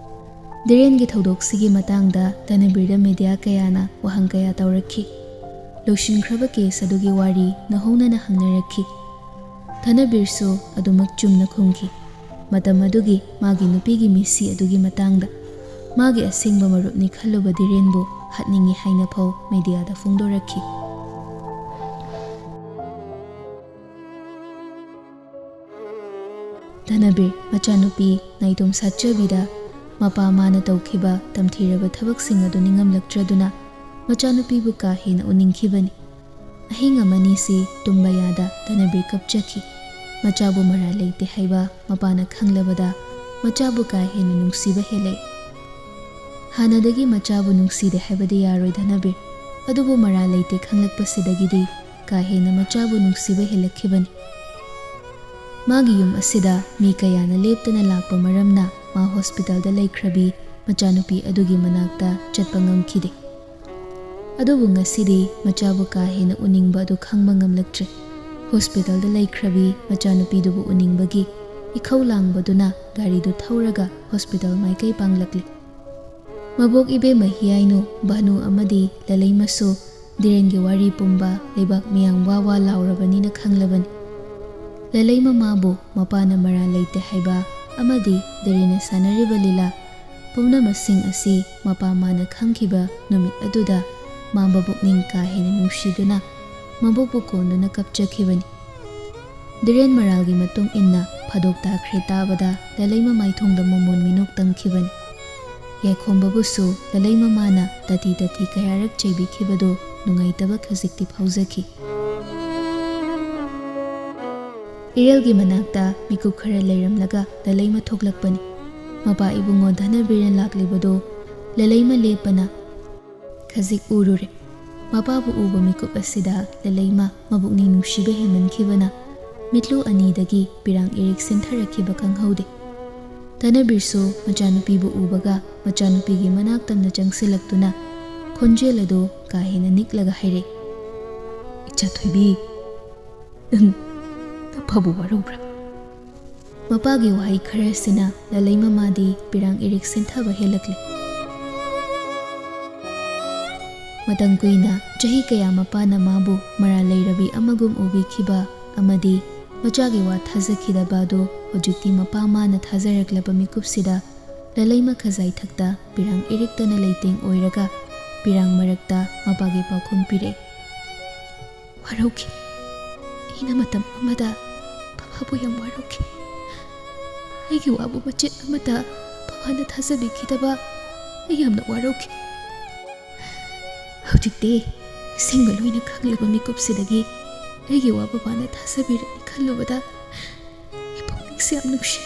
ꯙꯤꯔꯦꯟꯒꯤ ꯊꯧꯗꯣꯛꯁꯤꯒꯤ ꯃꯇꯥꯡꯗ ꯇꯅꯕꯤꯔꯗ ꯃꯦꯗꯤꯌꯥ ꯀꯌꯥꯅ ꯋꯥꯍꯪ ꯀꯌꯥ ꯇꯧꯔꯛꯈꯤ꯫ ꯂꯣꯏꯁꯤꯟꯈ꯭ꯔꯕ ꯀꯦꯁ ꯑꯗꯨꯒꯤ ꯋꯥꯔꯤ ꯅꯧꯍꯧꯅꯅ ꯍꯪꯅꯔꯛꯈꯤ꯫ ꯇꯅꯕꯤꯔꯁꯨ ꯑꯗꯨꯃꯛ ꯆꯨꯝꯅ ꯈꯨꯝꯈꯤ꯫ ꯃꯇꯝ ꯑꯗꯨꯒꯤ ꯃꯥꯒꯤ ꯅꯨꯄꯤꯒꯤ ꯃꯤꯁꯤ ꯑꯗꯨꯒꯤ ꯃꯇꯥꯡꯗ ꯃꯥꯒꯤ ꯑꯁꯦꯡꯕ ꯃꯔꯨꯞꯅꯤ ꯈꯜꯂꯨꯕ ꯙꯤꯔꯦꯟꯕꯨ ꯍꯥꯠꯅꯤꯡꯏ ꯍꯥꯏꯅ ꯐꯥꯎ ꯃꯦꯗꯤꯌꯥꯗ ꯐꯣꯡꯗꯣꯔꯛꯈꯤ꯫ ꯇꯅꯕꯤꯔ ꯃꯆꯥꯅꯨꯄꯤ ꯅꯥꯏꯇꯣꯝ ꯁꯥꯠꯆꯕꯤꯗ ꯃꯄꯥ ꯃꯥꯅ ꯇꯧꯈꯤꯕ ꯇꯝꯊꯤꯔꯕ ꯊꯕꯛꯁꯤꯡ ꯑꯗꯨ ꯅꯤꯡꯉꯝꯂꯛꯇ꯭ꯔꯗꯨꯅ ꯃꯆꯥꯅꯨꯄꯤꯕꯨ ꯀꯥ ꯍꯦꯟꯅ ꯎꯅꯤꯡꯈꯤꯕꯅꯤ꯫ ꯑꯍꯤꯡ ꯑꯃꯅꯤꯁꯤ ꯇꯨꯝꯕ ꯌꯥꯗ ꯇꯅꯕꯤꯔ ꯀꯞꯆꯈꯤ꯫ ꯃꯆꯥꯕꯨ ꯃꯔꯥꯜ ꯂꯩꯇꯦ ꯍꯥꯏꯕ ꯃꯄꯥꯅ ꯈꯪꯂꯕꯗ ꯃꯆꯥꯕꯨ ꯀꯥ ꯍꯦꯟꯅ ꯅꯨꯡꯁꯤꯕ ꯍꯦꯜꯂꯛꯏ꯫ ꯍꯥꯟꯅꯗꯒꯤ ꯃꯆꯥꯕꯨ ꯅꯨꯡꯁꯤꯗꯦ ꯍꯥꯏꯕꯗꯤ ꯌꯥꯔꯣꯏ ꯇꯅꯕꯤꯔ, ꯑꯗꯨꯕꯨ ꯃꯔꯥꯜ ꯂꯩꯇꯦ ꯈꯪꯂꯛꯄꯁꯤꯗꯒꯤꯗꯤ ꯀꯥ ꯍꯦꯟꯅ ꯃꯆꯥꯕꯨ ꯅꯨꯡꯁꯤꯕ ꯍꯦꯜꯂꯛꯈꯤꯕꯅꯤ꯫ ꯃꯥꯒꯤ ꯌꯨꯝ ꯑꯁꯤꯗ ꯃꯤ ꯀꯌꯥꯅ ꯂꯦꯞꯇꯅ ꯂꯥꯛꯄ ꯃꯔꯝꯅ ꯃꯥ ꯍꯣꯁꯄꯤꯇꯥꯜꯗ ꯂꯩꯈ꯭ꯔꯕꯤ ꯃꯆꯥꯅꯨꯄꯤ ꯑꯗꯨꯒꯤ ꯃꯅꯥꯛꯇ ꯆꯠꯄ ꯉꯝꯈꯤꯗꯦ꯫ ꯑꯗꯨꯕꯨ ꯉꯁꯤꯗꯤ ꯃꯆꯥꯕꯨ ꯀꯥ ꯍꯦꯟꯅ ꯎꯅꯤꯡꯕ ꯑꯗꯨ ꯈꯪꯕ ꯉꯝꯂꯛꯇ꯭ꯔꯦ꯫ ꯍꯣꯁꯄꯤꯇꯥꯜꯗ ꯂꯩꯈ꯭ꯔꯕꯤ ꯃꯆꯥꯅꯨꯄꯤꯗꯨꯕꯨ ꯎꯅꯤꯡꯕꯒꯤ ꯏꯈꯧ ꯂꯥꯡꯕꯗꯨꯅ ꯒꯥꯔꯤꯗꯨ ꯊꯧꯔꯒ ꯍꯣꯁꯄꯤꯇꯥꯜ ꯃꯥꯏꯀꯩ ꯄꯥꯡꯂꯛꯂꯤ꯫ ꯃꯕꯣꯛ ꯏꯕꯦꯝꯃ ꯍꯤꯌꯥꯏꯅꯨ, ꯚꯥꯅꯨ ꯑꯃꯗꯤ ꯂꯂꯩꯃꯁꯨ ꯙꯤꯔꯦꯟꯒꯤ ꯋꯥꯔꯤ ꯄꯨꯝꯕ ꯂꯩꯕꯥꯛ ꯃꯤꯌꯥꯝ ꯋꯥ ꯋꯥ ꯂꯥꯎꯔꯕꯅꯤꯅ ꯈꯪꯂꯕꯅꯤ꯫ ꯂꯂꯩꯃ ꯃꯥꯕꯨ ꯃꯄꯥꯅ ꯃꯔꯥꯜ ꯂꯩꯇꯦ ꯍꯥꯏꯕ ꯑꯃꯗꯤ ꯙꯤꯔꯦꯟꯅ ꯁꯥꯟꯅꯔꯤꯕ ꯂꯤꯂꯥ ꯄꯨꯝꯅꯃꯛꯁꯤꯡ ꯑꯁꯤ ꯃꯄꯥ ꯃꯥꯅ ꯈꯪꯈꯤꯕ ꯅꯨꯃꯤꯠ ꯑꯗꯨꯗ ꯃꯥ ꯃꯕꯨꯛꯅꯤꯡ ꯀꯥ ꯍꯦꯟꯅ ꯅꯨꯡꯁꯤꯗꯨꯅ ꯃꯕꯣꯛꯄꯨ ꯀꯣꯟꯗꯨꯅ ꯀꯞꯆꯈꯤꯕꯅꯤ꯫ ꯙꯤꯔꯦꯟ ꯃꯔꯥꯜꯒꯤ ꯃꯇꯨꯡ ꯏꯟꯅ ꯐꯥꯗꯣꯛ ꯇꯥꯈ꯭ꯔꯦ ꯇꯥꯕꯗ ꯂꯂꯩꯃ ꯃꯥꯏꯊꯣꯡꯗ ꯃꯣꯃꯣꯟ ꯃꯤꯅꯣꯛ ꯇꯝꯈꯤꯕꯅꯤ꯫ ꯌꯥꯏꯈꯣꯝꯕꯕꯨꯁꯨ ꯂꯂꯩꯃ ꯃꯥꯅ ꯇꯥꯊꯤ ꯇꯥꯊꯤ ꯀꯌꯥꯔꯛ ꯆꯩꯕꯤꯈꯤꯕꯗꯨ ꯅꯨꯡꯉꯥꯏꯇꯕ ꯈꯖꯤꯛꯇꯤ ꯐꯥꯎꯖꯈꯤ꯫ ꯏꯔꯦꯜꯒꯤ ꯃꯅꯥꯛꯇ ꯃꯤꯀꯨꯞ ꯈꯔ ꯂꯩꯔꯝꯂꯒ ꯂꯂꯩꯃ ꯊꯣꯛꯂꯛꯄꯅꯤ꯫ ꯃꯄꯥ ꯏꯕꯨꯡꯉꯣ ꯙꯅꯕꯤꯔꯅ ꯂꯥꯛꯂꯤꯕꯗꯨ ꯂꯂꯩꯃ ꯂꯦꯞꯄꯅ ꯈꯖꯤꯛ ꯎꯔꯨꯔꯦ꯫ ꯃꯄꯥꯕꯨ ꯎꯕ ꯃꯤꯀꯨꯞ ꯑꯁꯤꯗ ꯂꯂꯩꯃ ꯃꯕꯨꯛꯅꯤꯡ ꯅꯨꯡꯁꯤꯕ ꯍꯦꯟꯃꯟꯈꯤꯕꯅ ꯃꯤꯠꯂꯨ ꯑꯅꯤꯗꯒꯤ ꯄꯤꯔꯥꯡ ꯏꯔꯤꯛ ꯁꯤꯟꯊꯔꯛꯈꯤꯕ ꯈꯪꯍꯧꯗꯦ꯫ ꯙꯅꯕꯤꯔꯁꯨ ꯃꯆꯥꯅꯨꯄꯤꯕꯨ ꯎꯕꯒ ꯃꯆꯥꯅꯨꯄꯤꯒꯤ ꯃꯅꯥꯛ ꯇꯝꯅ ꯆꯪꯁꯤꯜꯂꯛꯇꯨꯅ ꯈꯣꯟꯖꯦꯜ ꯑꯗꯨ ꯀꯥ ꯍꯦꯟꯅ ꯅꯤꯛꯂꯒ ꯍꯥꯏꯔꯛꯏ, "ꯏꯆꯥ ꯊꯣꯏꯕꯤ, ꯅꯪ ꯅꯄꯥꯕꯨ ꯋꯥꯔꯧꯕ꯭ꯔꯥ?" ꯃꯄꯥꯒꯤ ꯋꯥꯍꯩ ꯈꯔꯁꯤꯅ ꯂꯂꯩꯃ ꯃꯥꯗꯤ ꯄꯤꯔꯥꯡ ꯏꯔꯤꯛ ꯁꯤꯟꯊꯕ ꯍꯦꯜꯂꯛꯂꯦ꯫ ꯃꯇꯝ ꯀꯨꯏꯅ ꯆꯍꯤ ꯀꯌꯥ ꯃꯄꯥꯅ ꯃꯥꯕꯨ ꯃꯔꯥꯜ ꯂꯩꯔꯕꯤ ꯑꯃꯒꯨꯝ ꯎꯕꯤꯈꯤꯕ ꯑꯃꯗꯤ ꯃꯆꯥꯒꯤ ꯋꯥ ꯊꯥꯖꯈꯤꯗꯕ ꯑꯗꯨ ꯍꯧꯖꯤꯛꯇꯤ ꯃꯄꯥ ꯃꯥꯅ ꯊꯥꯖꯔꯛꯂꯕ ꯃꯤꯀꯨꯞꯁꯤꯗ ꯂꯂꯩꯃ ꯈꯖꯥꯏ ꯊꯛꯇ ꯄꯤꯔꯥꯡ ꯏꯔꯤꯛꯇꯅ ꯂꯩꯇꯦꯡ ꯑꯣꯏꯔꯒ ꯄꯤꯔꯥꯡ ꯃꯔꯛꯇ ꯃꯄꯥꯒꯤ ꯄꯥꯎꯈꯨꯝ ꯄꯤꯔꯛꯏ꯫ "ꯋꯥꯔꯧꯈꯤ꯫ ꯑꯩꯅ ꯃꯇꯝ ꯑꯃꯗ ꯕꯕꯥꯕꯨ ꯌꯥꯝ ꯋꯥꯔꯧꯈꯤ꯫ ꯑꯩꯒꯤ ꯋꯥꯕꯨ ꯃꯆꯦꯠ ꯑꯃꯠꯇ ꯕꯕꯥꯅ ꯊꯥꯖꯕꯤꯈꯤꯗꯕ ꯑꯩ ꯌꯥꯝꯅ ꯋꯥꯔꯧꯈꯤ꯫ ꯍꯧꯖꯤꯛꯇꯤ ꯑꯁꯦꯡꯕ ꯂꯣꯏꯅ ꯈꯪꯂꯕ ꯃꯤꯀꯨꯞꯁꯤꯗꯒꯤ ꯑꯩꯒꯤ ꯋꯥ ꯕꯕꯥꯅ ꯊꯥꯖꯕꯤꯔꯅꯤ ꯈꯜꯂꯨꯕꯗ ꯑꯩ ꯄꯨꯛꯅꯤꯡꯁꯦ ꯌꯥꯝ ꯅꯨꯡꯁꯤ꯫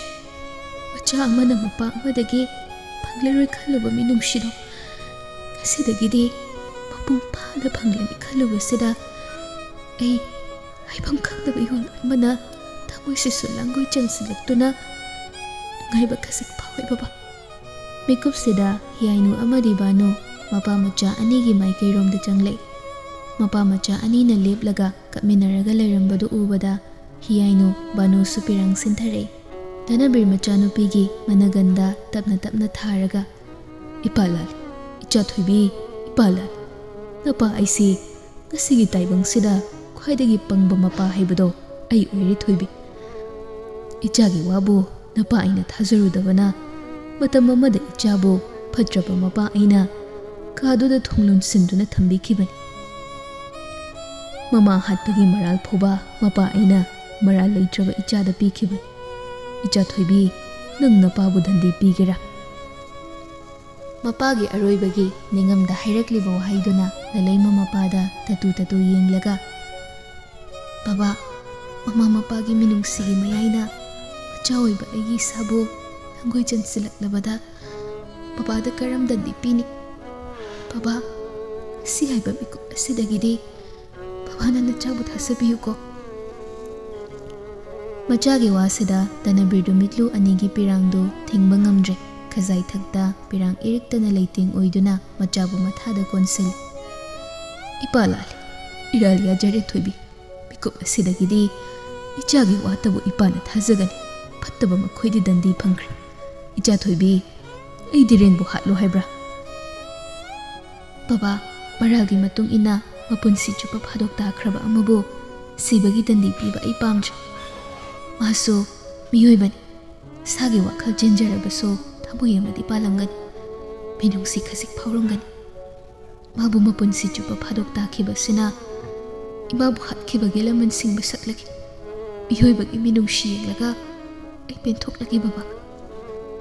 ꯃꯆꯥ ꯑꯃꯅ ꯃꯄꯥ ꯑꯃꯗꯒꯤ ꯐꯪꯂꯔꯣꯏ ꯈꯜꯂꯨꯕ ꯃꯤꯅꯨꯡꯁꯤꯗꯣ ꯉꯁꯤꯗꯒꯤꯗꯤ ꯃꯄꯨꯡ ꯐꯥꯅ ꯐꯪꯂꯅꯤ ꯈꯜꯂꯨꯕꯁꯤꯗ ꯑꯩ ꯍꯥꯏꯐꯝ ꯈꯪꯗꯕ ꯏꯍꯨꯜ ꯑꯃꯅ ꯊꯃꯣꯏꯁꯤꯁꯨ ꯂꯥꯡꯒꯣꯏ ꯆꯪꯁꯤꯜꯂꯛꯇꯨꯅ ꯅꯨꯡꯉꯥꯏꯕ ꯈꯖꯤꯛ ꯐꯥꯎꯋꯦ ꯕꯕꯥ꯫" ꯃꯤꯀꯨꯞꯁꯤꯗ ꯍꯤꯌꯥꯏꯅꯨ ꯑꯃꯗꯤ ꯕꯥꯅꯨ ꯃꯄꯥ ꯃꯆꯥ ꯑꯅꯤꯒꯤ ꯃꯥꯏꯀꯩꯔꯣꯝꯗ ꯆꯪꯂꯛꯏ꯫ ꯃꯄꯥ ꯃꯆꯥ ꯑꯅꯤꯅ ꯂꯦꯞꯂꯒ ꯀꯞꯃꯤꯟꯅꯔꯒ ꯂꯩꯔꯝꯕꯗꯨ ꯎꯕꯗ ꯍꯤꯌꯥꯏꯅꯨ ꯕꯥꯅꯨꯁꯨ ꯄꯤꯔꯥꯡ ꯁꯤꯟꯊꯔꯛꯏ꯫ ꯙꯅꯕꯤꯔ ꯃꯆꯥꯅꯨꯄꯤꯒꯤ ꯃꯅꯒꯟꯗ ꯇꯞꯅ ꯇꯞꯅ ꯊꯥꯔꯒ, "ꯏꯄꯥ ꯂꯥꯜꯂꯤ, ꯏꯆꯥ ꯊꯣꯏꯕꯤ, ꯏꯄꯥ ꯂꯥꯜꯂꯤ꯫ ꯅꯄꯥ ꯑꯩꯁꯤ ꯉꯁꯤꯒꯤ ꯇꯥꯏꯕꯪꯁꯤꯗ ꯈ꯭ꯋꯥꯏꯗꯒꯤ ꯄꯪꯕ ꯃꯄꯥ ꯍꯥꯏꯕꯗꯣ ꯑꯩ ꯑꯣꯏꯔꯦ ꯊꯣꯏꯕꯤ꯫ ꯏꯆꯥꯒꯤ ꯋꯥꯕꯨ ꯅꯄꯥ ꯑꯩꯅ ꯊꯥꯖꯔꯨꯗꯕꯅ ꯃꯇꯝ ꯑꯃꯗ ꯏꯆꯥꯕꯨ ꯐꯠꯇ꯭ꯔꯕ ꯃꯄꯥ ꯑꯩꯅ ꯀꯥꯗꯨꯗ ꯊꯣꯡ ꯂꯣꯟꯁꯤꯟꯗꯨꯅ ꯊꯝꯕꯤꯈꯤꯕꯅꯤ꯫ ꯃꯃꯥ ꯍꯥꯠꯄꯒꯤ ꯃꯔꯥꯜ ꯐꯥꯎꯕ ꯃꯄꯥ ꯑꯩꯅ ꯃꯔꯥꯜ ꯂꯩꯇ꯭ꯔꯕ ꯏꯆꯥꯗ ꯄꯤꯈꯤꯕꯅꯤ꯫ ꯏꯆꯥ ꯊꯣꯏꯕꯤ, ꯅꯪ ꯅꯄꯥꯕꯨ ꯗꯟꯗꯤ ꯄꯤꯒꯦꯔꯥ?" ꯃꯄꯥꯒꯤ ꯑꯔꯣꯏꯕꯒꯤ ꯅꯤꯡꯉꯝꯗ ꯍꯥꯏꯔꯛꯂꯤꯕ ꯋꯥꯍꯩꯗꯨꯅ ꯂꯂꯩꯃ ꯃꯄꯥꯗ ꯇꯇꯨ ꯇꯇꯨ ꯌꯦꯡꯂꯒ, "ꯕꯕꯥ, ꯃꯃꯥ ꯃꯄꯥꯒꯤ ꯃꯤꯅꯨꯡꯁꯤꯒꯤ ꯃꯌꯥꯏꯅ ꯃꯆꯥ ꯑꯣꯏꯕ ꯑꯩꯒꯤ ꯏꯁꯥꯕꯨ ꯂꯥꯡꯒꯣꯏ ꯆꯟꯁꯤꯜꯂꯛꯂꯕꯗ ꯕꯕꯥꯗ ꯀꯔꯝ ꯗꯟꯗꯤ ꯄꯤꯅꯤ? ꯕꯕꯥ, ꯁꯤ ꯍꯥꯏꯕ ꯃꯤꯀꯨꯞ ꯑꯁꯤꯗꯒꯤꯗꯤ ꯕꯕꯥꯅ ꯅꯆꯥꯕꯨ ꯊꯥꯖꯕꯤꯌꯨꯀꯣ꯫" ꯃꯆꯥꯒꯤ ꯋꯥꯁꯤꯗ ꯇꯅꯕꯤꯔꯗꯨ ꯃꯤꯠꯂꯨ ꯑꯅꯤꯒꯤ ꯄꯤꯔꯥꯡꯗꯨ ꯊꯤꯡꯕ ꯉꯝꯗ꯭ꯔꯦ꯫ ꯈꯖꯥꯏ ꯊꯛꯇ ꯄꯤꯔꯥꯡ ꯏꯔꯤꯛꯇꯅ ꯂꯩꯇꯦꯡ ꯑꯣꯏꯗꯨꯅ ꯃꯆꯥꯕꯨ ꯃꯊꯥꯗ ꯀꯣꯟꯁꯤꯜꯂꯤ꯫ "ꯏꯄꯥ ꯂꯥꯜꯂꯤ, ꯏꯔꯥꯜ ꯌꯥꯖꯔꯦ ꯊꯣꯏꯕꯤ꯫ ꯃꯤꯀꯨꯞ ꯑꯁꯤꯗꯒꯤꯗꯤ ꯏꯆꯥꯒꯤ ꯋꯥꯇꯕꯨ ꯏꯄꯥꯅ ꯊꯥꯖꯒꯅꯤ꯫ ꯐꯠꯇꯕ ꯃꯈꯣꯏꯗꯤ ꯗꯟꯗꯤ ꯐꯪꯈ꯭ꯔꯦ꯫ ꯏꯆꯥ ꯊꯣꯏꯕꯤ, ꯑꯩ ꯙꯤꯔꯦꯟꯕꯨ ꯍꯥꯠꯂꯨ ꯍꯥꯏꯕ꯭ꯔꯥ?" "ꯕꯕꯥ, ꯃꯔꯥꯜꯒꯤ ꯃꯇꯨꯡ ꯏꯟꯅ ꯃꯄꯨꯟꯁꯤ ꯆꯨꯞꯄ ꯐꯥꯗꯣꯛ ꯇꯥꯈ꯭ꯔꯕ ꯑꯃꯕꯨ ꯁꯤꯕꯒꯤ ꯗꯟꯗꯤ ꯄꯤꯕ ꯑꯩ ꯄꯥꯝꯗ꯭ꯔꯦ꯫ ꯃꯥꯁꯨ ꯃꯤꯑꯣꯏꯕꯅꯤ꯫ ꯁꯥꯒꯤ ꯋꯥꯈꯜ ꯆꯦꯟꯖꯔꯕꯁꯨ ꯊꯃꯣꯏ ꯑꯃꯗꯤ ꯄꯥꯜꯂꯝꯒꯅꯤ꯫ ꯃꯤꯅꯨꯡꯁꯤ ꯈꯖꯤꯛ ꯐꯥꯎꯔꯝꯒꯅꯤ꯫ ꯃꯥꯕꯨ ꯃꯄꯨꯟꯁꯤ ꯆꯨꯞꯄ ꯐꯥꯗꯣꯛ ꯇꯥꯈꯤꯕꯁꯤꯅ ꯏꯃꯥꯕꯨ ꯍꯥꯠꯈꯤꯕꯒꯤ ꯂꯃꯟꯁꯤꯡ ꯃꯁꯛꯂꯒꯦ꯫ ꯃꯤꯑꯣꯏꯕꯒꯤ ꯃꯤꯅꯨꯡꯁꯤ ꯌꯦꯡꯂꯒ ꯑꯩ ꯄꯦꯟꯊꯣꯛꯂꯒꯦ ꯕꯕꯥ꯫"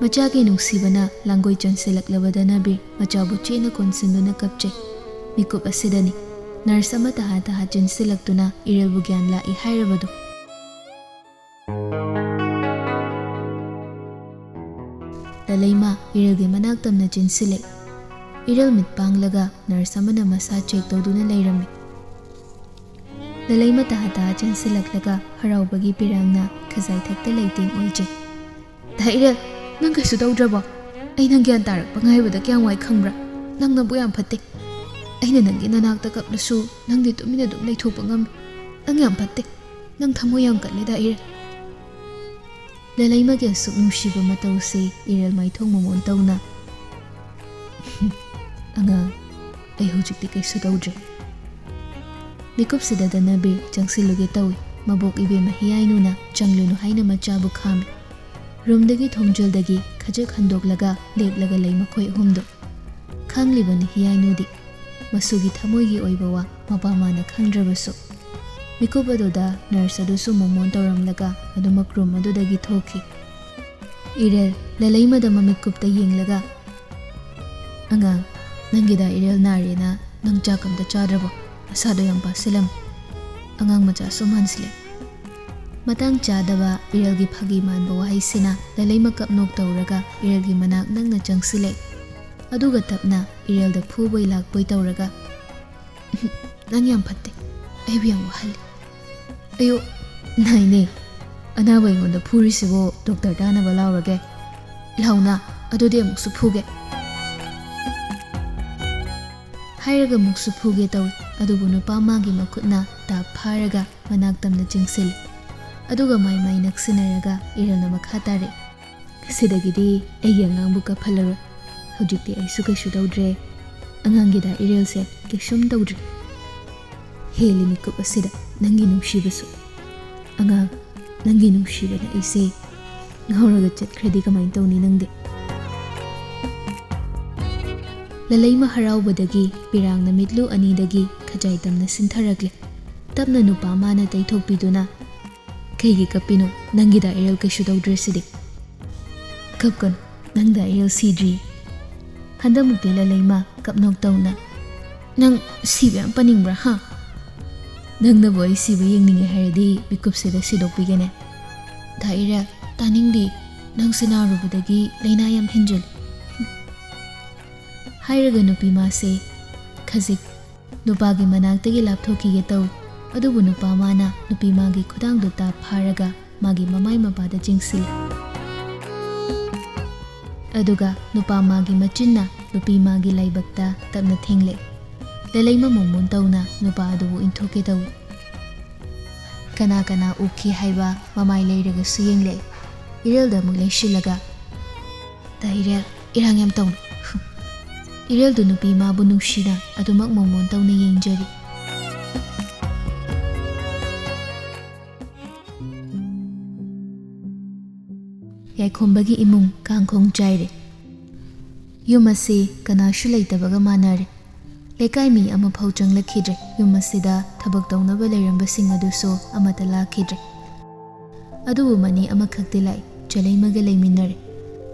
ꯃꯆꯥꯒꯤ ꯅꯨꯡꯁꯤꯕꯅ ꯂꯥꯡꯒꯣꯏ ꯆꯟꯁꯤꯜꯂꯛꯂꯕꯗ ꯅꯕꯤꯔ ꯃꯆꯥꯕꯨ ꯆꯦꯠꯅ ꯀꯣꯟꯁꯤꯟꯗꯨꯅ ꯀꯞꯆꯩ꯫ ꯃꯤꯀꯨꯞ ꯑꯁꯤꯗꯅꯤ ꯅꯔꯁ ꯑꯃ ꯇꯍꯥ ꯇꯍꯥ ꯆꯦꯟꯁꯤꯜꯂꯛꯇꯨꯅ ꯏꯔꯦꯜꯕꯨ ꯒ꯭ꯌꯥꯟ ꯂꯥꯛꯏ ꯍꯥꯏꯔꯕꯗꯨ꯫ ꯂꯂꯩꯃ ꯏꯔꯦꯜꯒꯤ ꯃꯅꯥꯛ ꯇꯝꯅ ꯆꯦꯟꯁꯤꯜꯂꯛꯏ꯫ ꯏꯔꯦꯜ ꯃꯤꯠ ꯄꯥꯡꯂꯒ ꯅꯔꯁ ꯑꯃꯅ ꯃꯁꯥ ꯆꯦꯛ ꯇꯧꯗꯨꯅ ꯂꯩꯔꯝꯃꯤ꯫ ꯂꯂꯩꯃ ꯇꯍꯥ ꯇꯍꯥ ꯆꯦꯟꯁꯤꯜꯂꯛꯂꯒ ꯍꯔꯥꯎꯕꯒꯤ ꯄꯤꯔꯥꯡꯅ ꯈꯖꯥꯏ ꯊꯛꯇ ꯂꯩꯇꯦꯡ ꯑꯣꯏꯖꯩ꯫ "ꯗꯥ ꯏꯔꯦꯜ, ꯅꯪ ꯀꯩꯁꯨ ꯇꯧꯗ꯭ꯔꯕꯣ? ꯑꯩ ꯅꯪ ꯒ꯭ꯌꯥꯟ ꯇꯥꯔꯛꯄ ꯉꯥꯏꯕꯗ ꯀꯌꯥꯝ ꯋꯥꯏ ꯈꯪꯕ꯭ꯔꯥ? ꯅꯪ ꯅꯕꯨꯛ ꯌꯥꯝ ꯐꯠꯇꯦ꯫ ꯑꯩꯅ ꯅꯪꯒꯤ ꯅꯅꯥꯛꯇ ꯀꯞꯂꯁꯨ ꯅꯪꯗꯤ ꯇꯨꯃꯤꯟꯅ ꯑꯗꯨꯝ ꯂꯩꯊꯣꯛꯄ ꯉꯝꯃꯤ꯫ ꯅꯪ ꯌꯥꯝ ꯐꯠꯇꯦ꯫ ꯅꯪ ꯊꯃꯣꯏ ꯌꯥꯝ ꯀꯜꯂꯦ ꯗꯥ ꯏꯔꯦꯜ꯫" ꯂꯂꯩꯃꯒꯤ ꯑꯁꯨꯛ ꯅꯨꯡꯁꯤꯕ ꯃꯇꯧꯁꯤ ꯏꯔꯦꯜ ꯃꯥꯏꯊꯣꯡ ꯃꯃꯣꯟ ꯇꯧꯅ, "ꯑꯉꯥꯡ, ꯑꯩ ꯍꯧꯖꯤꯛꯇꯤ ꯀꯩꯁꯨ ꯇꯧꯗ꯭ꯔꯦ꯫" ꯃꯤꯀꯨꯞꯁꯤꯗ ꯗꯅꯕꯤꯔ ꯆꯪꯁꯤꯜꯂꯨꯒꯦ ꯇꯧꯏ꯫ ꯃꯕꯣꯛ ꯏꯕꯦꯝꯃ ꯍꯤꯌꯥꯏꯅꯨꯅ ꯆꯪꯂꯨꯅꯨ ꯍꯥꯏꯅ ꯃꯆꯥꯕꯨ ꯈꯥꯝꯃꯤ꯫ ꯔꯨꯝꯗꯒꯤ ꯊꯣꯡꯖꯤꯜꯗꯒꯤ ꯈꯖꯤꯛ ꯍꯟꯗꯣꯛꯂꯒ ꯂꯦꯞꯂꯒ ꯂꯩ ꯃꯈꯣꯏ ꯑꯍꯨꯝꯗꯨ꯫ ꯈꯪꯂꯤꯕꯅꯤ ꯍꯤꯌꯥꯏꯅꯨꯗꯤ ꯃꯁꯨꯒꯤ ꯊꯃꯣꯏꯒꯤ ꯑꯣꯏꯕ ꯋꯥ ꯃꯄꯥ ꯃꯥꯅ ꯈꯪꯗ꯭ꯔꯕꯁꯨ꯫ ꯃꯤꯀꯨꯞ ꯑꯗꯨꯗ ꯅꯔꯁ ꯑꯗꯨꯁꯨ ꯃꯣꯃꯣꯟ ꯇꯧꯔꯝꯂꯒ ꯑꯗꯨꯃꯛ ꯔꯨꯝ ꯑꯗꯨꯗꯒꯤ ꯊꯣꯛꯈꯤ꯫ ꯏꯔꯦꯜ ꯂꯂꯩꯃꯗ ꯃꯃꯤꯠ ꯀꯨꯞꯇ ꯌꯦꯡꯂꯒ, "ꯑꯉꯥꯡ, ꯅꯪꯒꯤꯗ ꯏꯔꯦꯜ ꯅꯥꯔꯦꯅ ꯅꯪ ꯆꯥꯛ ꯑꯝꯇ ꯆꯥꯗ꯭ꯔꯕꯣ? ꯅꯁꯥꯗꯣ ꯌꯥꯝ ꯄꯥꯁꯤꯜꯂꯝꯃꯤ꯫ ꯑꯉꯥꯡ ꯃꯆꯥꯁꯨ ꯃꯥꯟꯁꯤꯜꯂꯦ꯫" ꯃꯇꯥꯡ ꯆꯥꯗꯕ ꯏꯔꯦꯜꯒꯤ ꯐꯥꯒꯤ ꯃꯥꯟꯕ ꯋꯥꯍꯩꯁꯤꯅ ꯂꯂꯩꯃ ꯀꯞ ꯅꯣꯛ ꯇꯧꯔꯒ ꯏꯔꯦꯜꯒꯤ ꯃꯅꯥꯛ ꯅꯛꯅ ꯆꯪꯁꯤꯜꯂꯦ꯫ ꯑꯗꯨꯒ ꯇꯞꯅ ꯏꯔꯦꯜꯗ ꯐꯨꯕꯣꯏ ꯂꯥꯛꯄꯣꯏ ꯇꯧꯔꯒ, "ꯅꯪ ꯌꯥꯝ ꯐꯠꯇꯦ꯫ ꯑꯩꯕꯨ ꯌꯥꯝ ꯋꯥꯍꯜꯂꯦ꯫ ꯑꯌꯣ, ꯅꯥꯏꯅꯦ꯫ ꯑꯅꯥꯕ ꯑꯩꯉꯣꯟꯗ ꯐꯨꯔꯤꯁꯤꯕꯨ ꯗꯣꯛꯇꯔ ꯇꯥꯅꯕ ꯂꯥꯎꯔꯒꯦ꯫ ꯂꯥꯎꯅ, ꯑꯗꯨꯗꯤ ꯑꯃꯨꯛꯁꯨ ꯐꯨꯒꯦ꯫" ꯍꯥꯏꯔꯒ ꯑꯃꯨꯛꯁꯨ ꯐꯨꯒꯦ ꯇꯧꯏ꯫ ꯑꯗꯨꯕꯨ ꯅꯨꯄꯥ ꯃꯥꯒꯤ ꯃꯈꯨꯠꯅ ꯇꯥꯞ ꯐꯥꯔꯒ ꯃꯅꯥꯛ ꯇꯝꯅ ꯆꯤꯡꯁꯤꯜꯂꯤ꯫ ꯑꯗꯨꯒ ꯃꯥꯏ ꯃꯥꯏ ꯅꯛꯁꯤꯟꯅꯔꯒ ꯏꯔꯦꯜꯅ ꯃꯈꯥ ꯇꯥꯔꯦ꯫ "ꯁꯤꯗꯒꯤꯗꯤ ꯑꯩꯒꯤ ꯑꯉꯥꯡꯕꯨ ꯀꯞꯍꯜꯂꯔꯣꯏ꯫ ꯍꯧꯖꯤꯛꯇꯤ ꯑꯩꯁꯨ ꯀꯩꯁꯨ ꯇꯧꯗ꯭ꯔꯦ꯫ ꯑꯉꯥꯡꯒꯤꯗ ꯏꯔꯦꯜꯁꯦ ꯀꯩꯁꯨꯝ ꯇꯧꯗ꯭ꯔꯦ꯫ ꯍꯦꯜꯂꯤ ꯃꯤꯀꯨꯞ ꯑꯁꯤꯗ ꯅꯪꯒꯤ ꯅꯨꯡꯁꯤꯕꯁꯨ꯫ ꯑꯉꯥꯡ, ꯅꯪꯒꯤ ꯅꯨꯡꯁꯤꯕꯅ ꯑꯩꯁꯦ ꯉꯥꯎꯔꯒ ꯆꯠꯈ꯭ꯔꯗꯤ ꯀꯃꯥꯏꯅ ꯇꯧꯅꯤ ꯅꯪꯗꯤ?" ꯂꯂꯩꯃ ꯍꯔꯥꯎꯕꯗꯒꯤ ꯄꯤꯔꯥꯡꯅ ꯃꯤꯠꯂꯨ ꯑꯅꯤꯗꯒꯤ ꯈꯖꯥꯏ ꯇꯝꯅ ꯁꯤꯟꯊꯔꯛꯂꯦ꯫ ꯇꯞꯅ ꯅꯨꯄꯥ ꯃꯥꯅ ꯇꯩꯊꯣꯛꯄꯤꯗꯨꯅ, "ꯀꯩꯒꯤ ꯀꯞꯄꯤꯅꯣ? ꯅꯪꯒꯤꯗ ꯏꯔꯦꯜ ꯀꯩꯁꯨ ꯇꯧꯗ꯭ꯔꯤꯁꯤꯗꯤ꯫" "ꯀꯞꯀꯅꯨ, ꯅꯪꯗ ꯏꯔꯦꯜ ꯁꯤꯗ꯭ꯔꯤ꯫" ꯍꯟꯗꯛꯃꯨꯛꯇꯤ ꯂꯂꯩꯃ ꯀꯞꯅꯣꯛ ꯇꯧꯅ, "ꯅꯪ ꯁꯤꯕ ꯌꯥꯝ ꯄꯥꯅꯤꯡꯕ꯭ꯔꯥ, ꯍꯥ? ꯅꯪꯅꯕꯨ ꯑꯩ ꯁꯤꯕ ꯌꯦꯡꯅꯤꯡꯉꯦ ꯍꯥꯏꯔꯗꯤ ꯃꯤꯀꯨꯞꯁꯤꯗ ꯁꯤꯗꯣꯛꯄꯤꯒꯦꯅꯦ꯫" "ꯗꯥ ꯏꯔꯦꯜ, ꯇꯥꯅꯤꯡꯗꯦ꯫ ꯅꯪꯁꯦ ꯅꯥꯔꯨꯕꯗꯒꯤ ꯂꯥꯏꯅꯥ ꯌꯥꯝ ꯍꯦꯟꯖꯤꯜꯂꯤ꯫" ꯍꯥꯏꯔꯒ ꯅꯨꯄꯤ ꯃꯥꯁꯦ ꯈꯖꯤꯛ ꯅꯨꯄꯥꯒꯤ ꯃꯅꯥꯛꯇꯒꯤ ꯂꯥꯞꯊꯣꯛꯈꯤꯒꯦ ꯇꯧꯏ꯫ ꯑꯗꯨꯕꯨ ꯅꯨꯄꯥ ꯃꯥꯅ ꯅꯨꯄꯤ ꯃꯥꯒꯤ ꯈꯨꯗꯥꯡꯗꯨ ꯇꯥꯞ ꯐꯥꯔꯒ ꯃꯥꯒꯤ ꯃꯃꯥꯏ ꯃꯄꯥꯗ ꯆꯤꯡꯁꯤꯜꯂꯤ꯫ ꯑꯗꯨꯒ ꯅꯨꯄꯥ ꯃꯥꯒꯤ ꯃꯆꯤꯟꯅ ꯅꯨꯄꯤ ꯃꯥꯒꯤ ꯂꯥꯏꯕꯛꯇ ꯇꯞꯅ ꯊꯦꯡꯂꯦ꯫ ꯂꯂꯩꯃ ꯃꯣꯃꯣꯟ ꯇꯧꯅ ꯅꯨꯄꯥ ꯑꯗꯨꯕꯨ ꯏꯟꯊꯣꯛꯀꯦ ꯇꯧꯏ꯫ ꯀꯅꯥ ꯀꯅꯥ ꯎꯈꯤ ꯍꯥꯏꯕ ꯃꯃꯥꯏ ꯂꯩꯔꯒꯁꯨ ꯌꯦꯡꯂꯦ꯫ ꯏꯔꯦꯜꯗ ꯑꯃꯨꯛ ꯂꯩꯁꯤꯜꯂꯒ, "ꯗꯥ ꯏꯔꯦꯜ, ꯏꯔꯥꯡ ꯌꯥꯝ ꯇꯧꯅꯨ꯫" ꯏꯔꯦꯜꯗꯨ ꯅꯨꯄꯤ ꯃꯥꯕꯨ ꯅꯨꯡꯁꯤꯅ ꯑꯗꯨꯃꯛ ꯃꯣꯃꯣꯟ ꯇꯧꯅ ꯌꯦꯡꯖꯔꯤ꯫ ꯌꯥꯏꯈꯣꯝꯕꯒꯤ ꯏꯃꯨꯡ ꯀꯥꯡꯈꯣꯡ ꯆꯥꯏꯔꯦ꯫ ꯌꯨꯝ ꯑꯁꯤ ꯀꯅꯥꯁꯨ ꯂꯩꯇꯕꯒ ꯃꯥꯟꯅꯔꯦ꯫ ꯂꯩꯀꯥꯏ ꯃꯤ ꯑꯃꯐꯥꯎ ꯆꯪꯂꯛꯈꯤꯗ꯭ꯔꯦ꯫ ꯌꯨꯝ ꯑꯁꯤꯗ ꯊꯕꯛ ꯇꯧꯅꯕ ꯂꯩꯔꯝꯕꯁꯤꯡ ꯑꯗꯨꯁꯨ ꯑꯃꯠꯇ ꯂꯥꯛꯈꯤꯗ꯭ꯔꯦ꯫ ꯑꯗꯨꯕꯨ ꯃꯅꯤ ꯑꯃꯈꯛꯇꯤ ꯂꯥꯛꯏ꯫ ꯆꯂꯩꯃꯒ ꯂꯩꯃꯤꯟꯅꯔꯦ꯫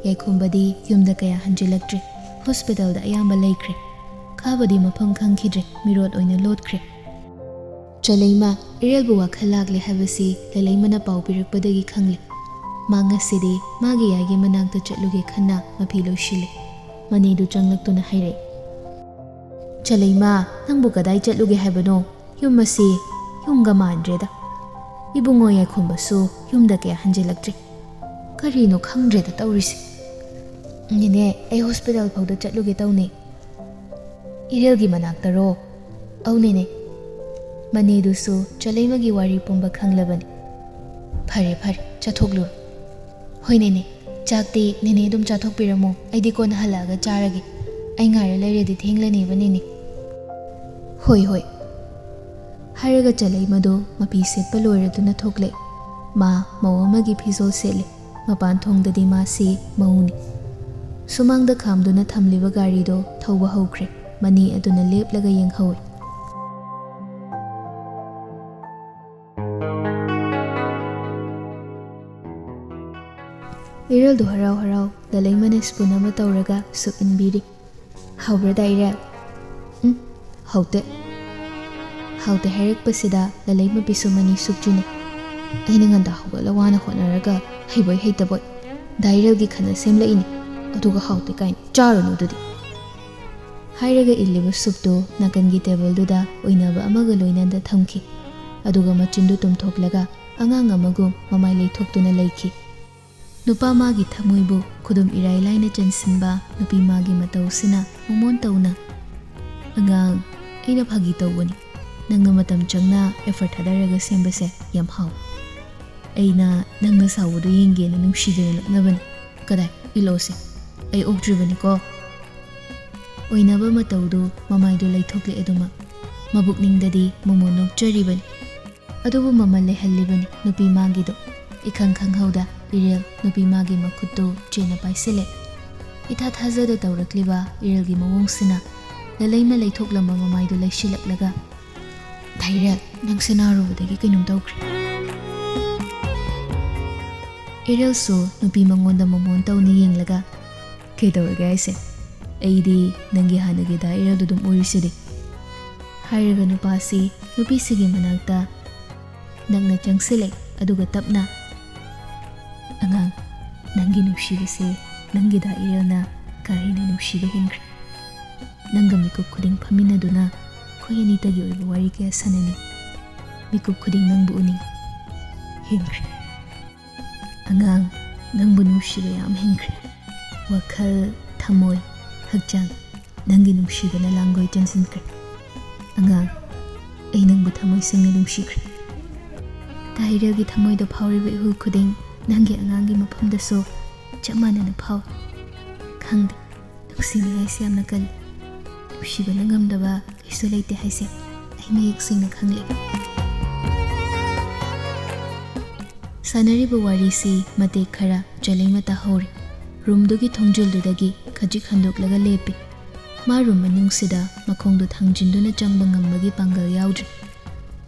ꯌꯥꯏꯈꯣꯝꯕꯗꯤ ꯌꯨꯝꯗ ꯀꯌꯥ ꯍꯟꯖꯤꯜꯂꯛꯇ꯭ꯔꯦ꯫ ꯍꯣꯁꯄꯤꯇꯥꯜꯗ ꯑꯌꯥꯝꯕ ꯂꯩꯈ꯭ꯔꯦ꯫ ꯈꯥꯕꯗꯤ ꯃꯐꯝ ꯈꯪꯈꯤꯗ꯭ꯔꯦ꯫ ꯃꯤꯔꯣꯠ ꯑꯣꯏꯅ ꯂꯣꯠꯈ꯭ꯔꯦ꯫ ꯆꯂꯩꯃ, ꯏꯔꯦꯜꯕꯨ ꯋꯥꯈꯜ ꯂꯥꯛꯂꯦ ꯍꯥꯏꯕꯁꯤ ꯂꯂꯩꯃꯅ ꯄꯥꯎ ꯄꯤꯔꯛꯄꯗꯒꯤ ꯈꯪꯂꯦ꯫ ꯃꯥ ꯉꯁꯤꯗꯤ ꯃꯥꯒꯤ ꯌꯥꯏꯒꯤ ꯃꯅꯥꯛꯇ ꯆꯠꯂꯨꯒꯦ ꯈꯟꯅ ꯃꯐꯤ ꯂꯣꯏꯁꯤꯜꯂꯦ꯫ ꯃꯅꯤꯗꯨ ꯆꯪꯂꯛꯇꯨꯅ ꯍꯥꯏꯔꯛꯏ, "ꯆꯂꯩꯃ, ꯅꯪꯕꯨ ꯀꯗꯥꯏ ꯆꯠꯂꯨꯒꯦ ꯍꯥꯏꯕꯅꯣ? ꯌꯨꯝ ꯑꯁꯤ ꯌꯨꯝꯒ ꯃꯥꯟꯗ꯭ꯔꯦꯗ꯫ ꯏꯕꯨꯡꯉꯣ ꯌꯥꯏꯈꯣꯝꯕꯁꯨ ꯌꯨꯝꯗ ꯀꯌꯥ ꯍꯟꯖꯤꯜꯂꯛꯇ꯭ꯔꯦ꯫ ꯀꯔꯤꯅꯣ ꯈꯪꯗ꯭ꯔꯦꯗ ꯇꯧꯔꯤꯁꯦ꯫ ꯅꯦꯅꯦ, ꯑꯩ ꯍꯣꯁꯄꯤꯇꯥꯜ ꯐꯥꯎꯗ ꯆꯠꯂꯨꯒꯦ ꯇꯧꯅꯤ꯫" "ꯏꯔꯦꯜꯒꯤ ꯃꯅꯥꯛꯇꯔꯣ?" "ꯑꯧ ꯅꯦꯅꯦ꯫" ꯃꯅꯤꯗꯨꯁꯨ ꯆꯂꯩꯃꯒꯤ ꯋꯥꯔꯤ ꯄꯨꯝꯕ ꯈꯪꯂꯕꯅꯤ꯫ "ꯐꯔꯦ ꯐꯔꯦ, ꯆꯠꯊꯣꯛꯂꯨꯔꯣ꯫" "ꯍꯣꯏ ꯅꯦꯅꯦ, ꯆꯥꯛꯇꯤ ꯅꯦꯅꯦ ꯑꯗꯨꯝ ꯆꯥꯊꯣꯛꯄꯤꯔꯝꯃꯣ, ꯑꯩꯗꯤ ꯀꯣꯟꯅ ꯍꯜꯂꯛꯑꯒ ꯆꯥꯔꯒꯦ꯫ ꯑꯩ ꯉꯥꯏꯔ ꯂꯩꯔꯗꯤ ꯊꯦꯡꯂꯅꯦꯕ ꯅꯦꯅꯦ꯫" "ꯍꯣꯏ ꯍꯣꯏ꯫" ꯍꯥꯏꯔꯒ ꯆꯂꯩꯃꯗꯨ ꯃꯐꯤ ꯁꯦꯠꯄ ꯂꯣꯏꯔꯗꯨꯅ ꯊꯣꯛꯂꯦ꯫ ꯃꯥ ꯃꯧ ꯑꯃꯒꯤ ꯐꯤꯖꯣꯜ ꯁꯦꯠꯂꯦ꯫ ꯃꯄꯥꯟ ꯊꯣꯡꯗꯗꯤ ꯃꯥꯁꯤ ꯃꯧꯅꯤ꯫ ꯁꯨꯃꯥꯡꯗ ꯈꯥꯝꯗꯨꯅ ꯊꯝꯂꯤꯕ ꯒꯥꯔꯤꯗꯣ ꯊꯧꯕ ꯍꯧꯈ꯭ꯔꯦ꯫ ꯃꯅꯤ ꯑꯗꯨꯅ ꯂꯦꯞꯂꯒ ꯌꯦꯡꯍꯧꯏ꯫ ꯏꯔꯦꯜꯗꯨ ꯍꯔꯥꯎ ꯍꯔꯥꯎ ꯂꯂꯩꯃꯅ ꯁ꯭ꯄꯨꯟ ꯑꯃ ꯇꯧꯔꯒ ꯁꯨꯞ ꯏꯟꯕꯤꯔꯤ꯫ "ꯍꯥꯎꯕ꯭ꯔꯥ ꯗꯥ ꯏꯔꯦꯜ?" "ꯎꯝ, ꯍꯥꯎꯇꯦ꯫" ꯍꯥꯎꯇꯦ ꯍꯥꯏꯔꯛꯄꯁꯤꯗ ꯂꯂꯩꯃ ꯄꯤꯁꯨꯝ ꯑꯅꯤ ꯁꯨꯞꯆꯤꯟꯅꯩ꯫ "ꯑꯩꯅ ꯉꯟꯇꯥ ꯍꯧꯒꯠꯂ ꯋꯥꯅ ꯍꯣꯠꯅꯔꯒ ꯍꯩꯕꯣꯏ ꯍꯩꯇꯕꯣꯏ ꯗꯥ ꯏꯔꯦꯜꯒꯤ ꯈꯟꯅ ꯁꯦꯝꯂꯛꯏꯅꯤ, ꯑꯗꯨꯒ ꯍꯥꯎꯇꯦ ꯀꯥꯏꯅ ꯆꯥꯔꯨꯅꯨ ꯑꯗꯨꯗꯤ꯫" ꯍꯥꯏꯔꯒ ꯏꯜꯂꯤꯕ ꯁꯨꯞꯇꯨ ꯅꯥꯀꯟꯒꯤ ꯇꯦꯕꯜꯗꯨꯗ ꯑꯣꯏꯅꯕ ꯑꯃꯒ ꯂꯣꯏꯅꯅ ꯊꯝꯈꯤ꯫ ꯑꯗꯨꯒ ꯃꯆꯤꯟꯗꯨ ꯇꯨꯝꯊꯣꯛꯂꯒ ꯑꯉꯥꯡ ꯑꯃꯒꯨꯝ ꯃꯃꯥꯏ ꯂꯩꯊꯣꯛꯇꯨꯅ ꯂꯩꯈꯤ꯫ ꯅꯨꯄꯥ ꯃꯥꯒꯤ ꯊꯃꯣꯏꯕꯨ ꯈꯨꯗꯨꯝ ꯏꯔꯥꯏ ꯂꯥꯏꯅ ꯆꯟꯁꯤꯟꯕ ꯅꯨꯄꯤ ꯃꯥꯒꯤ ꯃꯇꯧꯁꯤꯅ ꯃꯃꯣꯟ ꯇꯧꯅ, "ꯑꯉꯥꯡ, ꯑꯩꯅ ꯐꯥꯒꯤ ꯇꯧꯕꯅꯤ꯫ ꯅꯪꯅ ꯃꯇꯝ ꯆꯪꯅ effort ꯊꯥꯗꯔꯒ ꯁꯦꯝꯕꯁꯦ ꯌꯥꯝ ꯍꯥꯎ꯫ ꯑꯩꯅ ꯅꯪꯅ ꯁꯥꯎꯕꯗꯨ ꯌꯦꯡꯒꯦꯅ ꯅꯨꯡꯁꯤꯗꯅ ꯂꯛꯅꯕꯅꯤ꯫ ꯀꯗꯥꯏ, ꯏꯜꯂꯣꯁꯦ꯫ ꯑꯩ ꯑꯣꯛꯇ꯭ꯔꯤꯕꯅꯤꯀꯣ꯫" ꯑꯣꯏꯅꯕ ꯃꯇꯧꯗꯨ ꯃꯃꯥꯏꯗꯨ ꯂꯩꯊꯣꯛꯂꯦ ꯑꯗꯨꯃꯛ꯫ ꯃꯕꯨꯛꯅꯤꯡꯗꯗꯤ ꯃꯃꯣꯟ ꯅꯣꯛꯆꯔꯤꯕꯅꯤ꯫ ꯑꯗꯨꯕꯨ ꯃꯃꯜ ꯂꯩꯍꯜꯂꯤꯕꯅꯤ ꯅꯨꯄꯤ ꯃꯥꯒꯤꯗꯣ꯫ ꯏꯈꯪ ꯈꯪꯍꯧꯗ ꯏꯔꯦꯜ ꯅꯨꯄꯤ ꯃꯥꯒꯤ ꯃꯈꯨꯠꯇꯨ ꯆꯦꯠꯅ ꯄꯥꯏꯁꯤꯜꯂꯦ꯫ ꯏꯊꯥ ꯊꯥꯖꯗ ꯇꯧꯔꯛꯂꯤꯕ ꯏꯔꯦꯜꯒꯤ ꯃꯑꯣꯡꯁꯤꯅ ꯂꯂꯩꯃ ꯂꯩꯊꯣꯛꯂꯝꯕ ꯃꯃꯥꯏꯗꯨ ꯂꯩꯁꯤꯜꯂꯛꯂꯒ, "ꯙꯥꯏꯔꯦꯜ, ꯅꯪ ꯁꯅꯥꯔꯨꯕꯗꯒꯤ ꯀꯩꯅꯣꯝ ꯇꯧꯈ꯭ꯔꯦ꯫" ꯏꯔꯦꯜꯁꯨ ꯅꯨꯄꯤ ꯃꯉꯣꯟꯗ ꯃꯣꯃꯣꯟ ꯇꯧꯅ ꯌꯦꯡꯂꯒ, "ꯀꯩꯗꯧꯔꯒꯦ ꯍꯥꯏꯁꯦ? ꯑꯩꯗꯤ ꯅꯪꯒꯤ ꯍꯥꯟꯅꯒꯤ ꯗꯥ ꯏꯔꯦꯜꯗꯨ ꯑꯗꯨꯝ ꯑꯣꯏꯔꯤꯁꯤꯗꯤ꯫" ꯍꯥꯏꯔꯒ ꯅꯨꯄꯥꯁꯤ ꯅꯨꯄꯤꯁꯤꯒꯤ ꯃꯅꯥꯛꯇ ꯅꯛꯅ ꯆꯪꯁꯤꯜꯂꯦ, ꯑꯗꯨꯒ ꯇꯞꯅ, "ꯑꯉꯥꯡ, ꯅꯪꯒꯤ ꯅꯨꯡꯁꯤꯕꯁꯦ ꯅꯪꯒꯤ ꯗꯥ ꯏꯔꯦꯜꯅ ꯀꯥ ꯍꯦꯟꯅ ꯅꯨꯡꯁꯤꯕ ꯍꯦꯟꯈ꯭ꯔꯦ꯫ ꯅꯪꯒ ꯃꯤꯀꯨꯞ ꯈꯨꯗꯤꯡ ꯐꯝꯃꯤꯟꯅꯗꯨꯅ ꯑꯩꯈꯣꯏ ꯑꯅꯤꯇꯒꯤ ꯑꯣꯏꯕ ꯋꯥꯔꯤ ꯀꯌꯥ ꯁꯥꯟꯅꯅꯤꯡ꯫ ꯃꯤꯀꯨꯞ ꯈꯨꯗꯤꯡ ꯅꯪꯕꯨ ꯎꯅꯤꯡ꯫ ꯍꯦꯟꯈ꯭ꯔꯦ꯫ ꯑꯉꯥꯡ, ꯅꯪꯕꯨ ꯅꯨꯡꯁꯤꯕ ꯌꯥꯝ ꯍꯦꯟꯈ꯭ꯔꯦ꯫ ꯋꯥꯈꯜ, ꯊꯃꯣꯏ, ꯍꯛꯆꯥꯡ, ꯅꯪꯒꯤ ꯅꯨꯡꯁꯤꯕꯅ ꯂꯥꯡꯒꯣꯏ ꯆꯟꯁꯤꯟꯈ꯭ꯔꯦ꯫ ꯑꯉꯥꯡ, ꯑꯩ ꯅꯪꯕꯨ ꯊꯃꯣꯏ ꯁꯦꯡꯅ ꯅꯨꯡꯁꯤꯈ꯭ꯔꯦ꯫ ꯗꯥ ꯏꯔꯦꯜꯒꯤ ꯊꯃꯣꯏꯗ ꯐꯥꯎꯔꯤꯕ ꯏꯍꯨꯜ ꯈꯨꯗꯤꯡ ꯅꯪꯒꯤ ꯑꯉꯥꯡꯒꯤ ꯃꯐꯝꯗꯁꯨ ꯆꯞ ꯃꯥꯟꯅꯅ ꯐꯥꯎꯏ꯫ ꯈꯪꯗꯦ, ꯅꯨꯡꯁꯤꯅꯤꯡꯉꯥꯏꯁꯤ ꯌꯥꯝꯅ ꯀꯜꯂꯤ꯫ ꯅꯨꯡꯁꯤꯕꯅ ꯉꯝꯗꯕ ꯀꯩꯁꯨ ꯂꯩꯇꯦ ꯍꯥꯏꯁꯦ ꯑꯩ ꯃꯌꯦꯛ ꯁꯦꯡꯅ ꯈꯪꯂꯦ꯫" ꯁꯥꯟꯅꯔꯤꯕ ꯋꯥꯔꯤꯁꯤ ꯃꯇꯦꯛ ꯈꯔ ꯆꯂꯩꯃ ꯇꯥꯍꯧꯔꯦ꯫ ꯔꯨꯝꯗꯨꯒꯤ ꯊꯣꯡꯖꯤꯜꯗꯨꯗꯒꯤ ꯈꯖꯤꯛ ꯍꯟꯗꯣꯛꯂꯒ ꯂꯦꯞꯄꯤ꯫ ꯃꯥ ꯔꯨꯝ ꯃꯅꯨꯡꯁꯤꯗ ꯃꯈꯣꯡꯗꯨ ꯊꯥꯡꯖꯤꯟꯗꯨꯅ ꯆꯪꯕ ꯉꯝꯕꯒꯤ ꯄꯥꯡꯒꯜ ꯌꯥꯎꯗ꯭ꯔꯤ꯫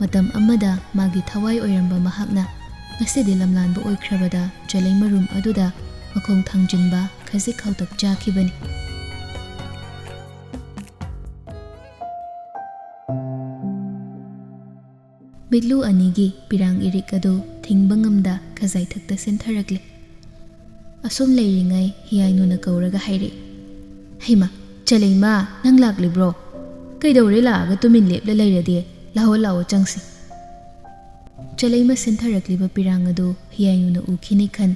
ꯃꯇꯝ ꯑꯃꯗ ꯃꯥꯒꯤ ꯊꯋꯥꯏ ꯑꯣꯏꯔꯝꯕ ꯃꯍꯥꯛꯅ ꯉꯁꯤꯗꯤ ꯂꯝꯂꯥꯟꯕ ꯑꯣꯏꯈ꯭ꯔꯕꯗ ꯆꯂꯩꯃ ꯔꯨꯝ ꯑꯗꯨꯗ ꯃꯈꯣꯡ ꯊꯥꯡꯖꯤꯟꯕ ꯈꯖꯤꯛ ꯈꯥꯎꯇꯛ ꯆꯥꯈꯤꯕꯅꯤ꯫ ꯃꯤꯠꯂꯨ ꯑꯅꯤꯒꯤ ꯄꯤꯔꯥꯡ ꯏꯔꯤꯛ ꯑꯗꯨ ꯊꯤꯡꯕ ꯉꯝꯗ ꯈꯖꯥꯏꯊꯛꯇ ꯁꯦꯟꯊꯔꯛꯂꯦ꯫ ꯑꯁꯨꯝ ꯂꯩꯔꯤꯉꯩ ꯍꯤꯌꯥꯏꯅꯨꯅ ꯀꯧꯔꯒ ꯍꯥꯏꯔꯛꯏ, "ꯍꯩꯃꯥ, ꯆꯂꯩꯃ, ꯅꯪ ꯂꯥꯛꯂꯤꯕ꯭ꯔꯣ? ꯀꯩꯗꯧꯔꯦ ꯂꯥꯛꯑꯒ ꯇꯨꯃꯤꯟ ꯂꯦꯞꯂ ꯂꯩꯔꯗꯤ? ꯂꯥꯛꯑꯣ, ꯂꯥꯛꯑꯣ, ꯆꯪꯁꯤ꯫" ꯆꯂꯩꯃ ꯁꯦꯟꯊꯔꯛꯂꯤꯕ ꯄꯤꯔꯥꯡ ꯑꯗꯨ ꯍꯤꯌꯥꯏꯅꯨꯅ ꯎꯈꯤꯅꯤ ꯈꯟ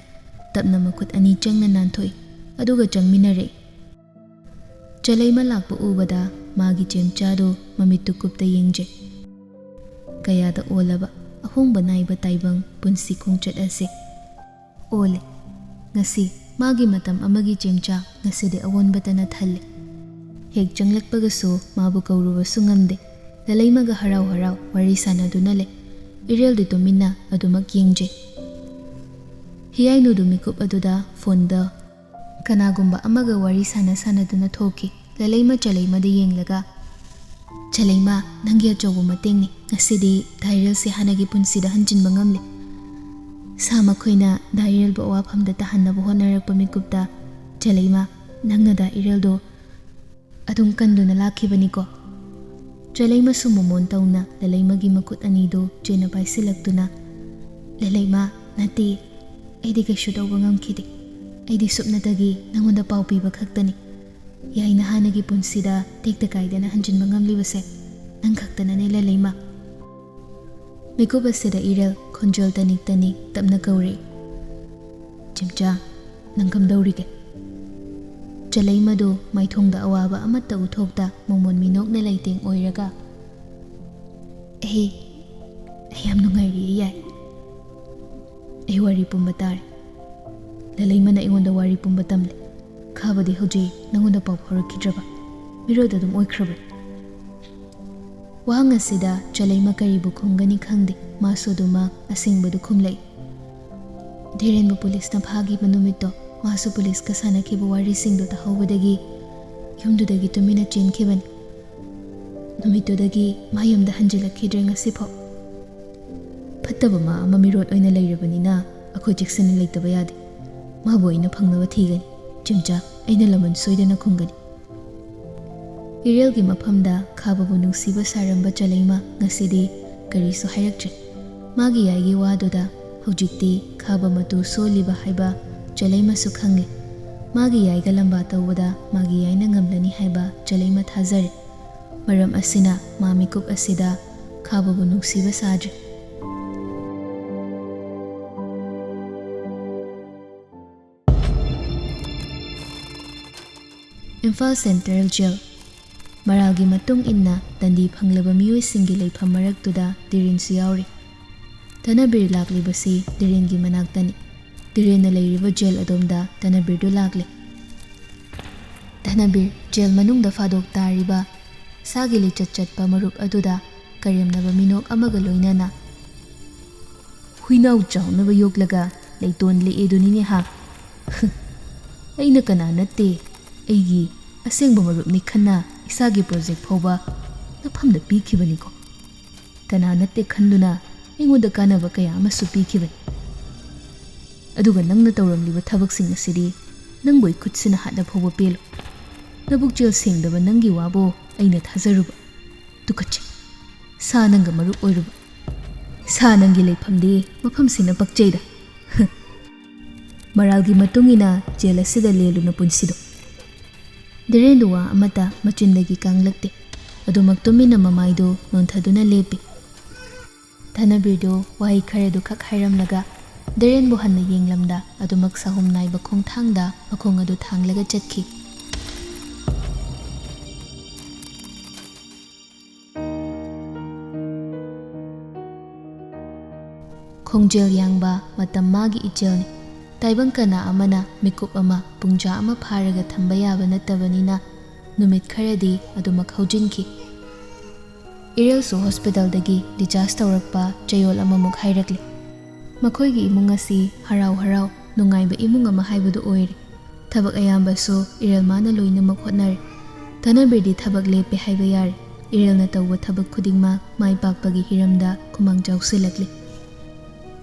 ꯇꯞꯅ ꯃꯈꯨꯠ ꯑꯅꯤ ꯆꯪꯅ ꯅꯥꯟꯊꯣꯛꯏ, ꯑꯗꯨꯒ ꯆꯪꯃꯤꯟꯅꯔꯛꯏ꯫ ꯆꯂꯩꯃ ꯂꯥꯛꯄ ꯎꯕꯗ ꯃꯥꯒꯤ ꯆꯦꯝꯆꯥꯗꯨ ꯃꯃꯤꯠꯇꯨ ꯀꯨꯞꯇ ꯌꯦꯡꯖꯩ꯫ ꯀꯌꯥꯗ ꯑꯣꯜꯂꯕ ꯑꯍꯣꯡꯕ ꯅꯥꯏꯕ ꯇꯥꯏꯕꯪ ꯄꯨꯟꯁꯤ ꯈꯣꯡꯆꯠ ꯑꯁꯤ꯫ ꯑꯣꯜꯂꯦ꯫ ꯉꯁꯤ ꯃꯥꯒꯤ ꯃꯇꯝ ꯑꯃꯒꯤ ꯆꯦꯝꯆꯥ ꯉꯁꯤꯗꯤ ꯑꯑꯣꯟꯕꯇꯅ ꯊꯜꯂꯦ꯫ ꯍꯦꯛ ꯆꯪꯂꯛꯄꯒꯁꯨ ꯃꯥꯕꯨ ꯀꯧꯔꯨꯕꯁꯨ ꯉꯝꯗꯦ꯫ ꯂꯂꯩꯃꯒ ꯍꯔꯥꯎ ꯍꯔꯥꯎ ꯋꯥꯔꯤ ꯁꯥꯟꯅꯗꯨꯅ ꯂꯩ꯫ ꯏꯔꯦꯜꯗꯤ ꯇꯨꯃꯤꯟꯅ ꯑꯗꯨꯃꯛ ꯌꯦꯡꯖꯩ꯫ ꯍꯤꯌꯥꯏꯅꯨꯗꯨ ꯃꯤꯀꯨꯞ ꯑꯗꯨꯗ ꯐꯣꯟꯗ ꯀꯅꯥꯒꯨꯝꯕ ꯑꯃꯒ ꯋꯥꯔꯤ ꯁꯥꯟꯅ ꯁꯥꯟꯅꯗꯨꯅ ꯊꯣꯛꯈꯤ꯫ ꯂꯂꯩꯃ ꯆꯂꯩꯃꯗ ꯌꯦꯡꯂꯒ, "ꯆꯂꯩꯃ, ꯅꯪꯒꯤ ꯑꯆꯧꯕ ꯃꯇꯦꯡꯅꯤ꯫ ꯉꯁꯤꯗꯤ ꯗꯥ ꯏꯔꯦꯜꯁꯦ ꯍꯥꯟꯅꯒꯤ ꯄꯨꯟꯁꯤꯗ ꯍꯟꯖꯤꯟꯕ ꯉꯝꯂꯦ꯫" ꯁꯥ ꯃꯈꯣꯏꯅ ꯗꯥ ꯏꯔꯦꯜꯕꯨ ꯑꯋꯥꯐꯝꯗ ꯇꯥꯍꯟꯅꯕ ꯍꯣꯠꯅꯔꯛꯄ ꯃꯤꯀꯨꯞꯇ, "ꯆꯂꯩꯃ, ꯅꯪꯅ ꯗꯥ ꯏꯔꯦꯜꯗꯣ ꯑꯗꯨꯝ ꯀꯟꯗꯨꯅ ꯂꯥꯛꯈꯤꯕꯅꯤꯀꯣ?" ꯆꯂꯩꯃꯁꯨ ꯃꯣꯃꯣꯟ ꯇꯧꯅ ꯂꯂꯩꯃꯒꯤ ꯃꯈꯨꯠ ꯑꯅꯤꯗꯨ ꯆꯦꯟꯅ ꯄꯥꯏꯁꯤꯜꯂꯛꯇꯨꯅ, "ꯂꯂꯩꯃ, ꯅꯠꯇꯦ, ꯑꯩꯗꯤ ꯀꯩꯁꯨ ꯇꯧꯕ ꯉꯝꯈꯤꯗꯦ꯫ ꯑꯩꯗꯤ ꯁꯨꯞꯅꯇꯒꯤ ꯅꯪꯉꯣꯟꯗ ꯄꯥꯎ ꯄꯤꯕ ꯈꯛꯇꯅꯤ꯫ ꯌꯥꯏꯅ ꯍꯥꯟꯅꯒꯤ ꯄꯨꯟꯁꯤꯗ ꯇꯦꯛꯇ ꯀꯥꯏꯗꯅ ꯍꯟꯖꯤꯟꯕ ꯉꯝꯂꯤꯕꯁꯦ ꯅꯪ ꯈꯛꯇꯅꯅꯦ, ꯂꯂꯩꯃ꯫" ꯃꯤꯀꯨꯞ ꯑꯁꯤꯗ ꯏꯔꯦꯜ ꯈꯣꯟꯖꯦꯜ ꯇꯅꯤꯛ ꯇꯅꯤꯛ ꯇꯞꯅ ꯀꯧꯔꯛꯏ, "ꯆꯦꯝꯆꯥ, ꯅꯪ ꯀꯝꯗꯧꯔꯤꯒꯦ?" ꯆꯂꯩꯃꯗꯨ ꯃꯥꯏꯊꯣꯡꯗ ꯑꯋꯥꯕ ꯑꯃꯠꯇ ꯎꯠꯊꯣꯛꯇ ꯃꯣꯃꯣꯟ ꯃꯤꯅꯣꯛꯅ ꯂꯩꯇꯦꯡ ꯑꯣꯏꯔꯒ, "ꯑꯩ, ꯑꯩ ꯌꯥꯝ ꯅꯨꯡꯉꯥꯏꯔꯤꯌꯦ, ꯌꯥꯏ꯫ ꯑꯩ ꯋꯥꯔꯤ ꯄꯨꯝꯕ ꯇꯥꯔꯦ꯫ ꯂꯂꯩꯃꯅ ꯑꯩꯉꯣꯟꯗ ꯋꯥꯔꯤ ꯄꯨꯝꯕ ꯇꯝꯂꯦ꯫ ꯈꯥꯕꯗꯤ ꯍꯧꯖꯤꯛ ꯅꯪꯉꯣꯟꯗ ꯄꯥꯎ ꯐꯥꯎꯔꯛꯈꯤꯗ꯭ꯔꯕ? ꯃꯤꯔꯣꯠ ꯑꯗꯨꯝ ꯑꯣꯏꯈ꯭ꯔꯕ?" ꯋꯥꯍꯪ ꯑꯁꯤꯗ ꯆꯂꯩꯃ ꯀꯔꯤꯕꯨ ꯈꯨꯝꯒꯅꯤ ꯈꯪꯗꯦ꯫ ꯃꯥꯁꯨ ꯑꯗꯨꯃꯛ ꯑꯁꯦꯡꯕꯗꯨ ꯈꯨꯝꯂꯛꯏ꯫ ꯙꯤꯔꯦꯟꯕꯨ ꯄꯨꯂꯤꯁꯅ ꯐꯥꯈꯤꯕ ꯅꯨꯃꯤꯠꯇꯣ, ꯃꯥꯁꯨ ꯄꯨꯂꯤꯁꯀ ꯁꯥꯟꯅꯈꯤꯕ ꯋꯥꯔꯤꯁꯤꯡꯗꯨ ꯇꯥꯍꯧꯕꯗꯒꯤ ꯌꯨꯝꯗꯨꯗꯒꯤ ꯇꯨꯃꯤꯟꯅ ꯆꯦꯟꯈꯤꯕꯅꯤ꯫ ꯅꯨꯃꯤꯠꯇꯨꯗꯒꯤ ꯃꯥ ꯌꯨꯝꯗ ꯍꯟꯖꯤꯜꯂꯛꯈꯤꯗ꯭ꯔꯦ ꯉꯁꯤꯐꯥꯎ꯫ ꯐꯠꯇꯕ ꯃꯥ ꯑꯃ ꯃꯤꯔꯣꯠ ꯑꯣꯏꯅ ꯂꯩꯔꯕꯅꯤꯅ ꯑꯩꯈꯣꯏ ꯆꯦꯛꯁꯤꯟꯅ ꯂꯩꯇꯕ ꯌꯥꯗꯦ꯫ ꯃꯥꯕꯨ ꯑꯩꯅ ꯐꯪꯅꯕ ꯊꯤꯒꯅꯤ꯫ ꯆꯦꯝꯆꯥ, ꯑꯩꯅ ꯂꯃꯟ ꯁꯣꯏꯗꯅ ꯈꯨꯝꯒꯅꯤ꯫ ꯏꯔꯦꯜꯒꯤ ꯃꯐꯝꯗ ꯈꯥꯕꯕꯨ ꯅꯨꯡꯁꯤꯕ ꯁꯥꯔꯝꯕ ꯆꯂꯩꯃ ꯉꯁꯤꯗꯤ ꯀꯔꯤꯁꯨ ꯍꯥꯏꯔꯛꯇ꯭ꯔꯦ꯫ ꯃꯥꯒꯤ ꯌꯥꯏꯒꯤ ꯋꯥꯗꯨꯗ ꯍꯧꯖꯤꯛꯇꯤ ꯈꯥꯕ ꯃꯇꯨ ꯁꯣꯜꯂꯤꯕ ꯍꯥꯏꯕ ꯆꯂꯩꯃꯁꯨ ꯈꯪꯂꯦ꯫ ꯃꯥꯒꯤ ꯌꯥꯏꯒ ꯂꯝꯕꯥ ꯇꯧꯕꯗ ꯃꯥꯒꯤ ꯌꯥꯏꯅ ꯉꯝꯂꯅꯤ ꯍꯥꯏꯕ ꯆꯂꯩꯃ ꯊꯥꯖꯔꯦ꯫ ꯃꯔꯝ ꯑꯁꯤꯅ ꯃꯥ ꯃꯤꯀꯨꯞ ꯑꯁꯤꯗ ꯈꯥꯕꯕꯨ ꯅꯨꯡꯁꯤꯕ ꯁꯥꯗ꯭ꯔꯦ꯫ Imphal central jail. ꯃꯔꯥꯜꯒꯤ ꯃꯇꯨꯡ ꯏꯟꯅ ꯗꯟꯗꯤ ꯐꯪꯂꯕ ꯃꯤꯑꯣꯏꯁꯤꯡꯒꯤ ꯂꯩꯐꯝ ꯃꯔꯛꯇꯨꯗ ꯙꯤꯔꯦꯟꯁꯨ ꯌꯥꯎꯔꯤ꯫ ꯙꯅꯕꯤꯔ ꯂꯥꯛꯂꯤꯕꯁꯤ ꯙꯤꯔꯦꯟꯒꯤ ꯃꯅꯥꯛꯇꯅꯤ꯫ ꯙꯤꯔꯦꯟꯅ ꯂꯩꯔꯤꯕ ꯖꯦꯜ ꯑꯗꯣꯝꯗ ꯙꯅꯕꯤꯔꯗꯨ ꯂꯥꯛꯂꯦ꯫ ꯙꯅꯕꯤꯔ, ꯖꯦꯜ ꯃꯅꯨꯡꯗ ꯐꯥꯗꯣꯛ ꯇꯥꯔꯤꯕ ꯁꯥꯒꯤ ꯂꯤꯆꯠ ꯆꯠꯄ ꯃꯔꯨꯞ ꯑꯗꯨꯗ ꯀꯔꯦꯝꯅꯕ ꯃꯤꯅꯣꯛ ꯑꯃꯒ ꯂꯣꯏꯅꯅ, "ꯍꯨꯏꯅꯥꯎ ꯆꯥꯎꯅꯕ ꯌꯣꯛꯂꯒ ꯂꯩꯇꯣꯟ ꯂꯦꯛꯑꯦꯗꯨꯅꯤꯅꯦ ꯍꯥ? ꯑꯩꯅ ꯀꯅꯥ ꯅꯠꯇꯦ, ꯑꯩꯒꯤ ꯑꯁꯦꯡꯕ ꯃꯔꯨꯞꯅꯤ ꯈꯟꯅ ꯏꯁꯥꯒꯤ ꯄ꯭ꯔꯣꯖꯦꯛ ꯐꯥꯎꯕ ꯅꯐꯝꯗ ꯄꯤꯈꯤꯕꯅꯤꯀꯣ꯫ ꯀꯅꯥ ꯅꯠꯇꯦ ꯈꯟꯗꯨꯅ ꯑꯩꯉꯣꯟꯗ ꯀꯥꯟꯅꯕ ꯀꯌꯥ ꯑꯃꯁꯨ ꯄꯤꯈꯤꯕꯅꯤ꯫ ꯑꯗꯨꯒ ꯅꯪꯅ ꯇꯧꯔꯝꯂꯤꯕ ꯊꯕꯛꯁꯤꯡ ꯑꯁꯤꯗꯤ ꯅꯪꯕꯨ ꯏꯈꯨꯠꯁꯤꯅ ꯍꯥꯠꯅ ꯐꯥꯎꯕ ꯄꯦꯜꯂꯣꯏ꯫ ꯅꯕꯨꯛꯆꯦꯜ ꯁꯦꯡꯗꯕ ꯅꯪꯒꯤ ꯋꯥꯕꯨ ꯑꯩꯅ ꯊꯥꯖꯔꯨꯕ꯫ ꯇꯨꯀꯠꯆꯩ꯫ ꯁꯥ ꯅꯪꯒ ꯃꯔꯨꯞ ꯑꯣꯏꯔꯨꯕ꯫ ꯁꯥ ꯅꯪꯒꯤ ꯂꯩꯐꯝꯗꯤ ꯃꯐꯝꯁꯤꯅ ꯄꯛꯆꯩꯗ꯫ ꯃꯔꯥꯜꯒꯤ ꯃꯇꯨꯡ ꯏꯟꯅ ꯖꯦꯜ ꯑꯁꯤꯗ ꯂꯦꯜꯂꯨ ꯅꯄꯨꯟꯁꯤꯗꯣ꯫ ꯙꯤꯔꯦꯟꯗꯨ ꯋꯥ ꯑꯃꯠꯇ ꯃꯆꯤꯟꯗꯒꯤ ꯀꯥꯡꯂꯛꯇꯦ꯫ ꯑꯗꯨꯃꯛ ꯇꯨꯃꯤꯟꯅ ꯃꯃꯥꯏꯗꯨ ꯅꯣꯟꯊꯗꯨꯅ ꯂꯦꯞꯄꯤ꯫ ꯙꯅꯕꯤꯔꯗꯨ ꯋꯥꯍꯩ ꯈꯔꯗꯨ ꯈꯛ ꯍꯥꯏꯔꯝꯂꯒ ꯙꯤꯔꯦꯟꯕꯨ ꯍꯟꯅ ꯌꯦꯡꯂꯝꯗ ꯑꯗꯨꯃꯛ ꯁꯥꯍꯨꯝ ꯅꯥꯏꯕ ꯈꯣꯡꯊꯥꯡꯗ ꯃꯈꯣꯡ ꯑꯗꯨ ꯊꯥꯡꯂꯒ ꯆꯠꯈꯤ꯫ ꯈꯣꯡꯖꯦꯜ ꯌꯥꯡꯕ ꯃꯇꯝ ꯃꯥꯒꯤ ꯏꯆꯦꯜꯅꯤ꯫ ꯇꯥꯏꯕꯪ ꯀꯅꯥ ꯑꯃꯅ ꯃꯤꯀꯨꯞ ꯑꯃ ꯄꯨꯡꯖꯥ ꯑꯃ ꯐꯥꯔꯒ ꯊꯝꯕ ꯌꯥꯕ ꯅꯠꯇꯕꯅꯤꯅ ꯅꯨꯃꯤꯠ ꯈꯔꯗꯤ ꯑꯗꯨꯃꯛ ꯍꯧꯖꯤꯟꯈꯤ꯫ ꯏꯔꯦꯜꯁꯨ ꯍꯣꯁꯄꯤꯇꯥꯜꯗꯒꯤ ꯗꯤꯆꯥꯔꯖ ꯇꯧꯔꯛꯄ ꯆꯌꯣꯜ ꯑꯃꯃꯨꯛ ꯍꯥꯏꯔꯛꯂꯤ꯫ ꯃꯈꯣꯏꯒꯤ ꯏꯃꯨꯡ ꯑꯁꯤ ꯍꯔꯥꯎ ꯍꯔꯥꯎ ꯅꯨꯡꯉꯥꯏꯕ ꯏꯃꯨꯡ ꯑꯃ ꯍꯥꯏꯕꯗꯨ ꯑꯣꯏꯔꯦ꯫ ꯊꯕꯛ ꯑꯌꯥꯝꯕꯁꯨ ꯏꯔꯦꯜ ꯃꯥꯅ ꯂꯣꯏꯅꯃꯛ ꯍꯣꯠꯅꯔꯦ꯫ ꯙꯅꯕꯤꯔꯗꯤ ꯊꯕꯛ ꯂꯦꯞꯄꯦ ꯍꯥꯏꯕ ꯌꯥꯔꯦ꯫ ꯏꯔꯦꯜꯅ ꯇꯧꯕ ꯊꯕꯛ ꯈꯨꯗꯤꯡꯃꯛ ꯃꯥꯏ ꯄꯥꯛꯄꯒꯤ ꯍꯤꯔꯝꯗ ꯈꯨꯃꯥꯡ ꯆꯥꯎꯁꯤꯜꯂꯛꯂꯤ꯫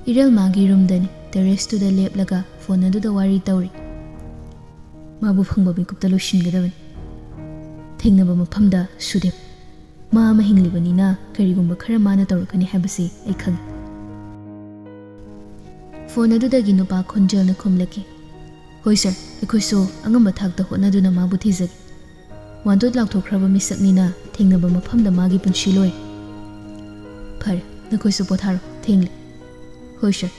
ꯏꯔꯦꯜ ꯃꯥꯒꯤ ꯔꯨꯝꯗꯅꯤ, ꯇꯦꯔꯦꯁꯇꯨꯗ ꯂꯦꯞꯂꯒ ꯐꯣꯟ ꯑꯗꯨꯗ ꯋꯥꯔꯤ ꯇꯧꯔꯤ꯫ ꯃꯥꯕꯨ ꯐꯪꯕ ꯃꯤꯀꯨꯞꯇ ꯂꯣꯏꯁꯤꯟꯒꯗꯕꯅꯤ꯫ ꯊꯦꯡꯅꯕ ꯃꯐꯝꯗ ꯁꯨꯗꯦꯞ꯫ ꯃꯥ ꯑꯃ ꯍꯤꯡꯂꯤꯕꯅꯤꯅ ꯀꯔꯤꯒꯨꯝꯕ ꯈꯔ ꯃꯥꯅ ꯇꯧꯔꯛꯀꯅꯤ ꯍꯥꯏꯕꯁꯤ ꯑꯩ ꯈꯪꯏ꯫ ꯐꯣꯟ ꯑꯗꯨꯗꯒꯤ ꯅꯨꯄꯥ ꯈꯣꯟꯖꯦꯜꯅ ꯈꯨꯝꯂꯛꯈꯤ, "ꯍꯣꯏ ꯁꯔ, ꯑꯩꯈꯣꯏꯁꯨ ꯑꯉꯝꯕ ꯊꯥꯛꯇ ꯍꯣꯠꯅꯗꯨꯅ ꯃꯥꯕꯨ ꯊꯤꯖꯒꯦ꯫ ꯋꯥꯟꯇꯣꯠ ꯂꯥꯎꯊꯣꯛꯈ꯭ꯔꯕ ꯃꯤꯁꯛꯅꯤꯅ ꯊꯦꯡꯅꯕ ꯃꯐꯝꯗ ꯃꯥꯒꯤ ꯄꯨꯟꯁꯤ ꯂꯣꯏꯔꯦ꯫ ꯐꯔꯦ, ꯅꯈꯣꯏꯁꯨ ꯄꯣꯊꯥꯔꯣ, ꯊꯦꯡꯂꯦ꯫" "ꯍꯣꯏ ꯁꯔ꯫"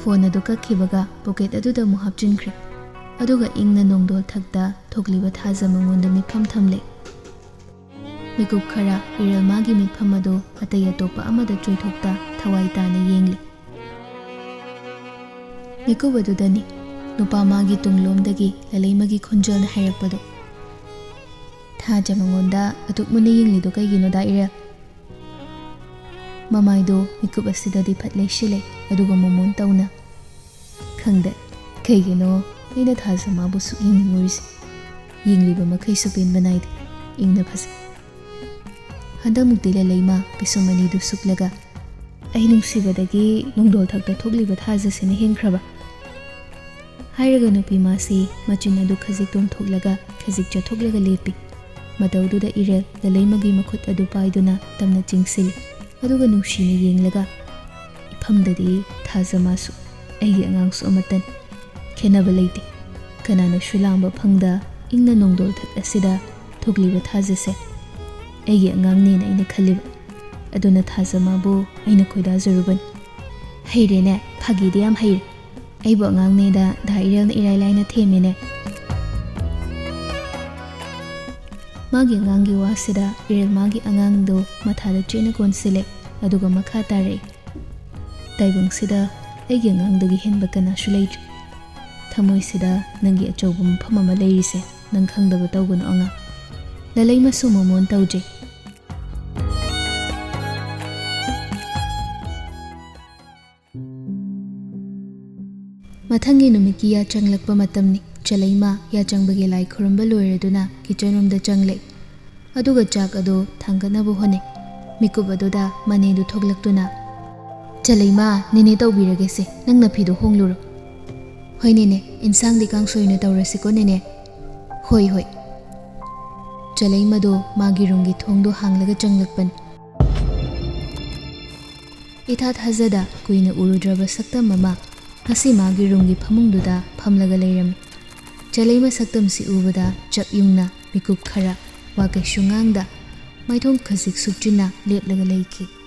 ꯐꯣꯟ ꯑꯗꯨ ꯀꯛꯈꯤꯕꯒ ꯄꯣꯀꯦꯠ ꯑꯗꯨꯗ ꯑꯃꯨꯛ ꯍꯥꯞꯆꯤꯟꯈ꯭ꯔꯦ꯫ ꯑꯗꯨꯒ ꯏꯪꯅ ꯅꯣꯡꯗꯣꯜ ꯊꯛꯇ ꯊꯣꯛꯂꯤꯕ ꯊꯥꯖ ꯃꯉꯣꯟꯗ ꯃꯤꯠꯐꯝ ꯊꯝꯂꯦ꯫ ꯃꯤꯀꯨꯞ ꯈꯔ ꯏꯔꯦꯜ ꯃꯥꯒꯤ ꯃꯤꯠꯐꯝ ꯑꯗꯨ ꯑꯇꯩ ꯑꯇꯣꯞꯄ ꯑꯃꯗ ꯆꯣꯏꯊꯣꯛꯇ ꯊꯋꯥꯏ ꯇꯥꯅ ꯌꯦꯡꯂꯤ꯫ ꯃꯤꯀꯨꯞ ꯑꯗꯨꯗꯅꯤ ꯅꯨꯄꯥ ꯃꯥꯒꯤ ꯇꯨꯡꯂꯣꯝꯗꯒꯤ ꯂꯂꯩꯃꯒꯤ ꯈꯣꯟꯖꯦꯜꯅ ꯍꯥꯏꯔꯛꯄꯗꯨ꯫ "ꯊꯥꯖ ꯃꯉꯣꯟꯗ ꯑꯗꯨꯛ ꯃꯨꯟꯅ ꯌꯦꯡꯂꯤꯗꯨ ꯀꯩꯒꯤꯅꯣꯗ ꯏꯔꯦꯜ?" ꯃꯃꯥꯏꯗꯨ ꯃꯤꯀꯨꯞ ꯑꯁꯤꯗꯗꯤ ꯐꯠ ꯂꯩꯁꯤꯜꯂꯦ, ꯑꯗꯨꯒ ꯃꯣꯃꯣꯟ ꯇꯧꯅ, "ꯈꯪꯗꯦ, ꯀꯩꯒꯤꯅꯣ ꯑꯩꯅ ꯊꯥꯖꯃꯥꯕꯨ ꯁꯨꯛ ꯌꯦꯡꯅꯤꯡꯉꯨꯔꯤꯁꯦ? ꯌꯦꯡꯂꯤꯕ ꯃꯈꯩꯁꯨ ꯄꯦꯟꯕ ꯅꯥꯏꯗꯦ꯫ ꯏꯪꯅ ꯐꯖꯩ꯫ ꯍꯟꯗꯛꯃꯨꯛꯇꯤ ꯂꯂꯩꯃ ꯄꯤꯁꯨꯝ ꯑꯅꯤꯗꯨ ꯁꯨꯛꯂꯒ, "ꯑꯩ ꯅꯨꯡꯁꯤꯕꯗꯒꯤ ꯅꯣꯡꯗꯣꯜ ꯊꯛꯇ ꯊꯣꯛꯂꯤꯕ ꯊꯥꯖꯁꯤꯅ ꯍꯦꯟꯈ꯭ꯔꯕ?" ꯍꯥꯏꯔꯒ ꯅꯨꯄꯤ ꯃꯥꯁꯤ ꯃꯆꯤꯟ ꯑꯗꯨ ꯈꯖꯤꯛ ꯇꯣꯡꯊꯣꯛꯂꯒ ꯈꯖꯤꯛ ꯆꯠꯊꯣꯛꯂꯒ ꯂꯦꯞꯄꯤ꯫ ꯃꯇꯧꯗꯨꯗ ꯏꯔꯦꯜ ꯂꯂꯩꯃꯒꯤ ꯃꯈꯨꯠ ꯑꯗꯨ ꯄꯥꯏꯗꯨꯅ ꯇꯝꯅ ꯆꯤꯡꯁꯤꯜꯂꯤ꯫ ꯑꯗꯨꯒ ꯅꯨꯡꯁꯤꯅ ꯌꯦꯡꯂꯒ, "ꯏꯐꯝꯗꯗꯤ ꯊꯥꯖꯃꯥꯁꯨ, ꯑꯩꯒꯤ ꯑꯉꯥꯡꯁꯨ ꯑꯃꯠꯇꯅꯤ꯫ ꯈꯦꯠꯅꯕ ꯂꯩꯇꯦ꯫ ꯀꯅꯥꯅꯁꯨ ꯂꯥꯝꯕ ꯐꯪꯗ ꯏꯪꯅ ꯅꯣꯡꯗꯣꯜ ꯊꯛ ꯑꯁꯤꯗ ꯊꯣꯛꯂꯤꯕ ꯊꯥꯖꯁꯦ ꯑꯩꯒꯤ ꯑꯉꯥꯡꯅꯦꯅ ꯑꯩꯅ ꯈꯜꯂꯤꯕ꯫ ꯑꯗꯨꯅ ꯊꯥꯖꯃꯥꯕꯨ ꯑꯩꯅ ꯈꯣꯏꯗꯥꯖꯔꯨꯕꯅꯤ꯫" "ꯍꯩꯔꯦꯅꯦ, ꯐꯥꯒꯤꯗꯤ ꯌꯥꯝ ꯍꯩꯔꯦ꯫ ꯑꯩꯕꯨ ꯑꯉꯥꯡꯅꯦꯗ ꯗꯥ ꯏꯔꯦꯜꯅ ꯏꯔꯥꯏ ꯂꯥꯏꯅ ꯊꯦꯝꯃꯦꯅꯦ꯫" ꯃꯥꯒꯤ ꯑꯉꯥꯡꯒꯤ ꯋꯥꯁꯤꯗ ꯏꯔꯦꯜ ꯃꯥꯒꯤ ꯑꯉꯥꯡꯗꯣ ꯃꯊꯥꯗ ꯆꯦꯠꯅ ꯀꯣꯟꯁꯤꯜꯂꯦ, ꯑꯗꯨꯒ ꯃꯈꯥ ꯇꯥꯔꯛꯏ꯫ "ꯇꯥꯏꯕꯪꯁꯤꯗ ꯑꯩꯒꯤ ꯑꯉꯥꯡꯗꯒꯤ ꯍꯦꯟꯕ ꯀꯅꯥꯁꯨ ꯂꯩꯇ꯭ꯔꯤ꯫ ꯊꯃꯣꯏꯁꯤꯗ ꯅꯪꯒꯤ ꯑꯆꯧꯕ ꯃꯐꯝ ꯑꯃ ꯂꯩꯔꯤꯁꯦ ꯅꯪ ꯈꯪꯗꯕ ꯇꯧꯒꯅꯨ ꯑꯉꯥꯡ꯫" ꯂꯂꯩꯃꯁꯨ ꯃꯃꯣꯟ ꯇꯧꯖꯩ꯫ ꯃꯊꯪꯒꯤ ꯅꯨꯃꯤꯠꯀꯤ ꯌꯥꯆꯪꯂꯛꯄ ꯃꯇꯝꯅꯤ꯫ ꯆꯂꯩꯃ ꯌꯥꯆꯪꯕꯒꯤ ꯂꯥꯏ ꯈꯨꯔꯨꯝꯕ ꯂꯣꯏꯔꯗꯨꯅ ꯀꯤꯆꯟ ꯔꯨꯝꯗ ꯆꯪꯂꯦ꯫ ꯑꯗꯨꯒ ꯆꯥꯛ ꯑꯗꯨ ꯊꯥꯡꯒꯠꯅꯕ ꯍꯣꯠꯅꯩ꯫ ꯃꯤꯀꯨꯞ ꯑꯗꯨꯗ ꯃꯅꯦꯗꯨ ꯊꯣꯛꯂꯛꯇꯨꯅ, "ꯆꯂꯩꯃ, ꯅꯦꯅꯦ ꯇꯧꯕꯤꯔꯒꯦꯁꯦ, ꯅꯪ ꯅꯐꯤꯗꯨ ꯍꯣꯡꯂꯨꯔꯣ꯫" "ꯍꯣꯏ ꯅꯦꯅꯦ, ꯏꯟꯁꯥꯡꯗꯤ ꯀꯥꯡꯁꯣꯏ ꯑꯣꯏꯅ ꯇꯧꯔꯁꯤꯀꯣ ꯅꯦꯅꯦ꯫" "ꯍꯣꯏ, ꯍꯣꯏ꯫" ꯆꯂꯩꯃꯗꯣ ꯃꯥꯒꯤ ꯔꯨꯝꯒꯤ ꯊꯣꯡꯗꯣ ꯍꯥꯡꯂꯒ ꯆꯪꯂꯛꯄꯅꯤ꯫ ꯏꯊꯥ ꯊꯥꯖꯗ ꯀꯨꯏꯅ ꯎꯔꯨꯗ꯭ꯔꯕ ꯁꯛꯇꯝ ꯑꯃ ꯉꯁꯤ ꯃꯥꯒꯤ ꯔꯨꯝꯒꯤ ꯐꯃꯨꯡꯗꯨꯗ ꯐꯝꯂꯒ ꯂꯩꯔꯝꯃꯤ꯫ ꯆꯂꯩꯃ ꯁꯛꯇꯝꯁꯤ ꯎꯕꯗ ꯆꯞ ꯌꯨꯡꯅ ꯃꯤꯀꯨꯞ ꯈꯔ ꯋꯥ ꯀꯩꯁꯨ ꯉꯥꯡꯗ ꯃꯥꯏꯊꯣꯡ ꯈꯖꯤꯛ ꯁꯨꯛꯆꯤꯟꯅ ꯂꯦꯞꯂꯒ ꯂꯩꯈꯤ꯫